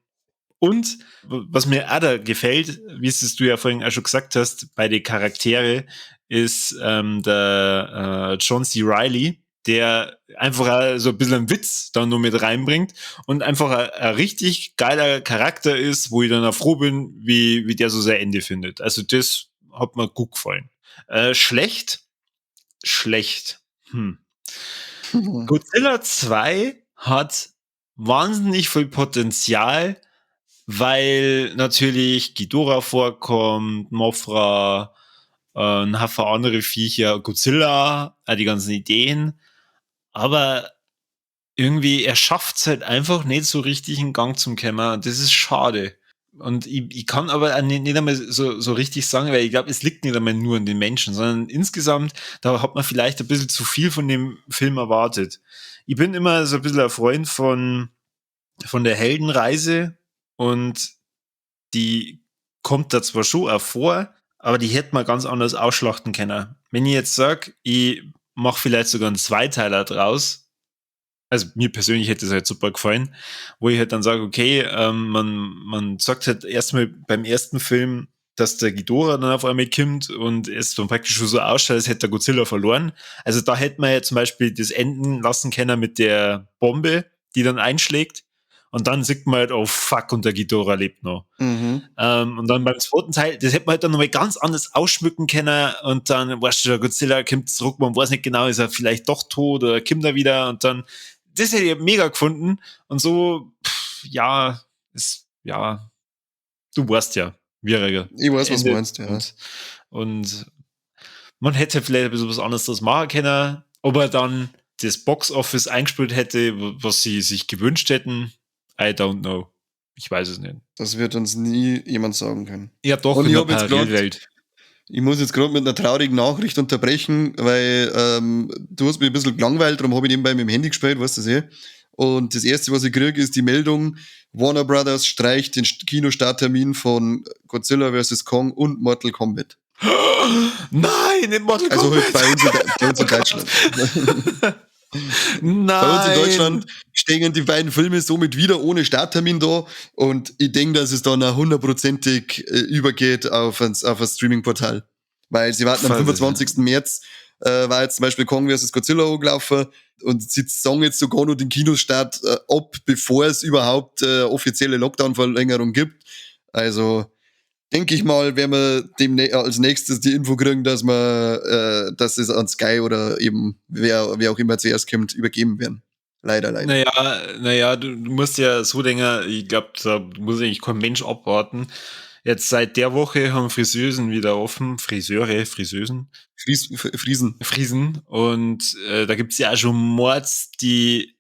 und was mir auch da gefällt, wie es du ja vorhin auch schon gesagt hast, bei den Charaktere, ist der John C. Reilly, der einfach so ein bisschen einen Witz dann nur mit reinbringt und einfach ein richtig geiler Charakter ist, wo ich dann auch froh bin, wie der so sein Ende findet. Also das hat mir gut gefallen. Schlecht. Godzilla 2 hat wahnsinnig viel Potenzial, weil natürlich Ghidorah vorkommt, Mothra, ein Haufen andere Viecher, Godzilla, die ganzen Ideen. Aber irgendwie, er schafft es halt einfach nicht so richtig in Gang zum kommen. Und das ist schade. Und ich kann aber auch nicht einmal so richtig sagen, weil ich glaube, es liegt nicht einmal nur an den Menschen, sondern insgesamt, da hat man vielleicht ein bisschen zu viel von dem Film erwartet. Ich bin immer so ein bisschen ein Freund von der Heldenreise und die kommt da zwar schon auch vor, aber die hätte man ganz anders ausschlachten können. Wenn ich jetzt sage, ich mache vielleicht sogar einen Zweiteiler draus, also mir persönlich hätte es halt super gefallen, wo ich halt dann sage, okay, man sagt halt erstmal beim ersten Film, dass der Ghidorah dann auf einmal kommt und es dann praktisch schon so ausschaut, als hätte der Godzilla verloren. Also da hätte man ja zum Beispiel das enden lassen können mit der Bombe, die dann einschlägt. Und dann sieht man halt, oh fuck, und der Ghidorah lebt noch. Mhm. Und dann beim zweiten Teil, das hätte man halt dann nochmal ganz anders ausschmücken können. Und dann, weißt du, der Godzilla kommt zurück, man weiß nicht genau, ist er vielleicht doch tot oder kommt er wieder. Und dann, das hätte ich mega gefunden. Und so, ja, ist, ja, du weißt ja, wie er Ich weiß, was du meinst, ja. Und man hätte vielleicht ein bisschen was anderes das machen können, ob er dann das Box-Office eingespielt hätte, was sie sich gewünscht hätten. I don't know. Ich weiß es nicht. Das wird uns nie jemand sagen können. Ja, doch, und in der Parallelwelt. Ich muss jetzt gerade mit einer traurigen Nachricht unterbrechen, weil du hast mich ein bisschen gelangweilt, darum habe ich nebenbei mit dem Handy gespielt, weißt du das eh. Und das Erste, was ich kriege, ist die Meldung, Warner Brothers streicht den Kinostarttermin von Godzilla vs. Kong und Mortal Kombat. Nein, nicht Mortal Kombat! Also halt bei uns in Deutschland. Nein. Bei uns in Deutschland stehen die beiden Filme somit wieder ohne Starttermin da und ich denke, dass es dann auch hundertprozentig übergeht auf ein Streaming-Portal. Weil sie warten am 25. März, war jetzt zum Beispiel Kong vs. Godzilla angelaufen und sie sagen jetzt sogar noch den Kinostart ab, bevor es überhaupt offizielle Lockdown-Verlängerung gibt. Also denke ich mal, werden wir als nächstes die Info kriegen, dass wir, dass es an Sky oder eben wer auch immer zuerst kommt, übergeben werden. Leider, leider. Naja, du musst ja so denken, ich glaube, da muss eigentlich kein Mensch abwarten. Jetzt seit der Woche haben Friseusen wieder offen. Friseure, Friseusen. Friesen. Friesen. Und da gibt's ja auch schon Mords, die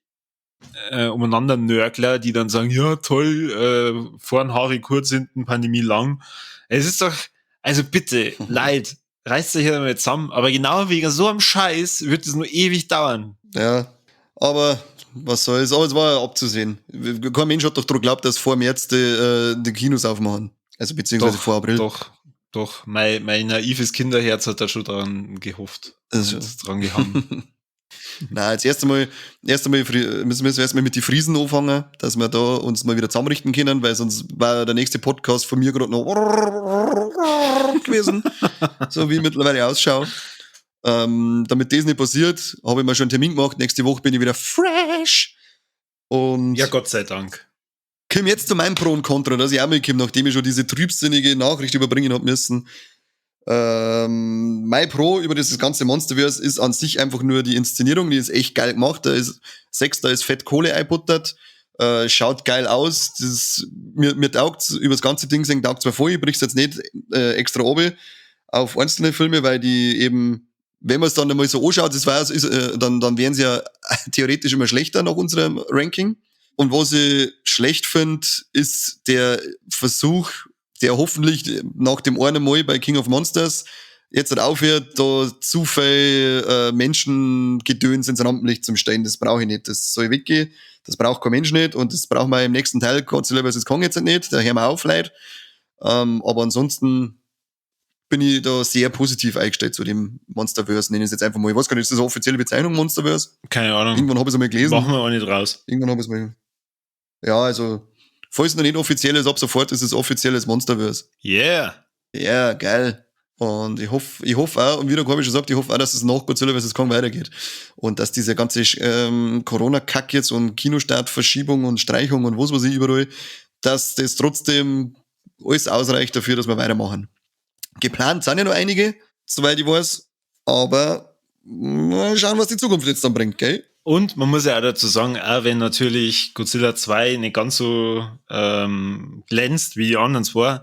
umeinander Nörgler, die dann sagen, ja toll, vorn Haare kurz, hinten Pandemie lang. Es ist doch, also bitte, leid, reißt euch ja mal zusammen, aber genau wegen so einem Scheiß wird es nur ewig dauern. Ja, aber was soll's, aber es war ja abzusehen. Kein Mensch hat doch daran geglaubt, dass vor März die Kinos aufmachen. Also beziehungsweise doch, vor April. Doch, mein naives Kinderherz hat da schon dran gehofft. Also. Und dran gehangen. Nein, jetzt erst einmal müssen wir erstmal mit die Friesen anfangen, dass wir da uns mal wieder zusammenrichten können, weil sonst war der nächste Podcast von mir gerade noch gewesen, so wie ich mittlerweile ausschaue. Damit das nicht passiert, habe ich mir schon einen Termin gemacht. Nächste Woche bin ich wieder fresh. Und Ja, Gott sei Dank. Komm jetzt zu meinem Pro und Contra, dass ich auch mal komme, nachdem ich schon diese trübsinnige Nachricht überbringen hab müssen. Mein Pro über dieses ganze Monsterverse ist an sich einfach nur die Inszenierung, die ist echt geil gemacht. Da ist sechs, da ist fett Kohle einbuttert, schaut geil aus. Mir taugt's über das ganze Ding gesehen, taugt zwar voll, ich brich's jetzt nicht extra obi auf einzelne Filme, weil die eben, wenn man es dann einmal so anschaut, das war, ist, dann wären sie ja theoretisch immer schlechter nach unserem Ranking. Und was ich schlecht finde, ist der Versuch, der hoffentlich nach dem einen Mal bei King of Monsters jetzt halt aufhört, da zu viel Menschengedöns ins Rampenlicht zum stellen. Das brauche ich nicht. Das soll weggehen. Das braucht kein Mensch nicht. Und das brauchen wir im nächsten Teil Godzilla vs. Kong jetzt nicht. Da hören wir auf, Leute. Aber ansonsten bin ich da sehr positiv eingestellt zu dem Monsterverse, nenne ich es jetzt einfach mal. Ich weiß gar nicht, ist das eine offizielle Bezeichnung, Monsterverse? Keine Ahnung. Irgendwann habe ich es einmal gelesen. Machen wir auch nicht raus. Irgendwann habe ich es mal. Ja, also, falls es noch nicht offiziell ist, ab sofort ist es offizielles Monsterverse. Yeah. Ja, geil. Und ich hoffe auch, und wie der Corby schon sagt, ich hoffe auch, dass es nach Godzilla vs. Kong weitergeht. Und dass diese ganze Corona-Kack jetzt und Kinostartverschiebung und Streichung und was weiß ich überall, dass das trotzdem alles ausreicht dafür, dass wir weitermachen. Geplant sind ja noch einige, soweit ich weiß, aber mal schauen, was die Zukunft jetzt dann bringt, gell? Und man muss ja auch dazu sagen, auch wenn natürlich Godzilla 2 nicht ganz so glänzt wie die anderen zwei,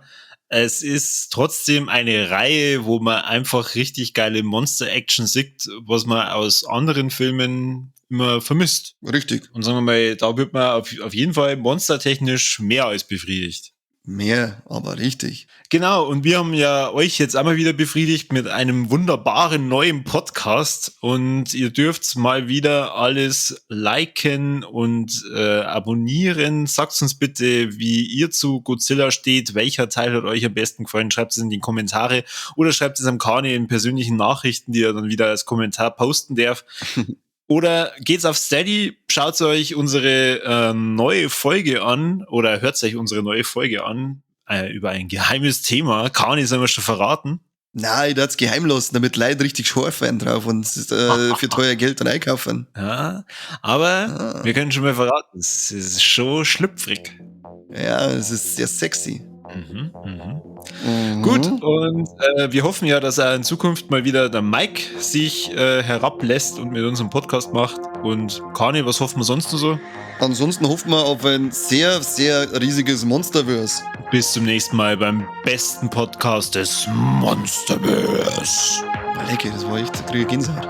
es ist trotzdem eine Reihe, wo man einfach richtig geile Monster-Action sieht, was man aus anderen Filmen immer vermisst. Richtig. Und sagen wir mal, da wird man auf jeden Fall monstertechnisch mehr als befriedigt. Mehr, aber richtig. Genau, und wir haben ja euch jetzt einmal wieder befriedigt mit einem wunderbaren neuen Podcast und ihr dürft mal wieder alles liken und abonnieren. Sagt uns bitte, wie ihr zu Godzilla steht, welcher Teil hat euch am besten gefallen, schreibt es in die Kommentare oder schreibt es am Kani in persönlichen Nachrichten, die er dann wieder als Kommentar posten darf. Oder geht's auf Steady, schaut euch unsere neue Folge an oder hört euch unsere neue Folge an über ein geheimes Thema. Kani, sollen wir schon verraten? Nein, ich darf's geheim lassen, damit Leute richtig scharf werden drauf und für teuer Geld dann einkaufen. Ja, aber wir können schon mal verraten, es ist schon schlüpfrig. Ja, es ist sehr sexy. Gut, und wir hoffen ja, dass er in Zukunft mal wieder der Mike sich herablässt und mit uns einen Podcast macht. Und Kani, was hoffen wir sonst noch so? Ansonsten hoffen wir auf ein sehr, sehr riesiges Monsterverse. Bis zum nächsten Mal beim besten Podcast des Monsterverse. Lecker, das war echt, da krieg ich Gänsehaut.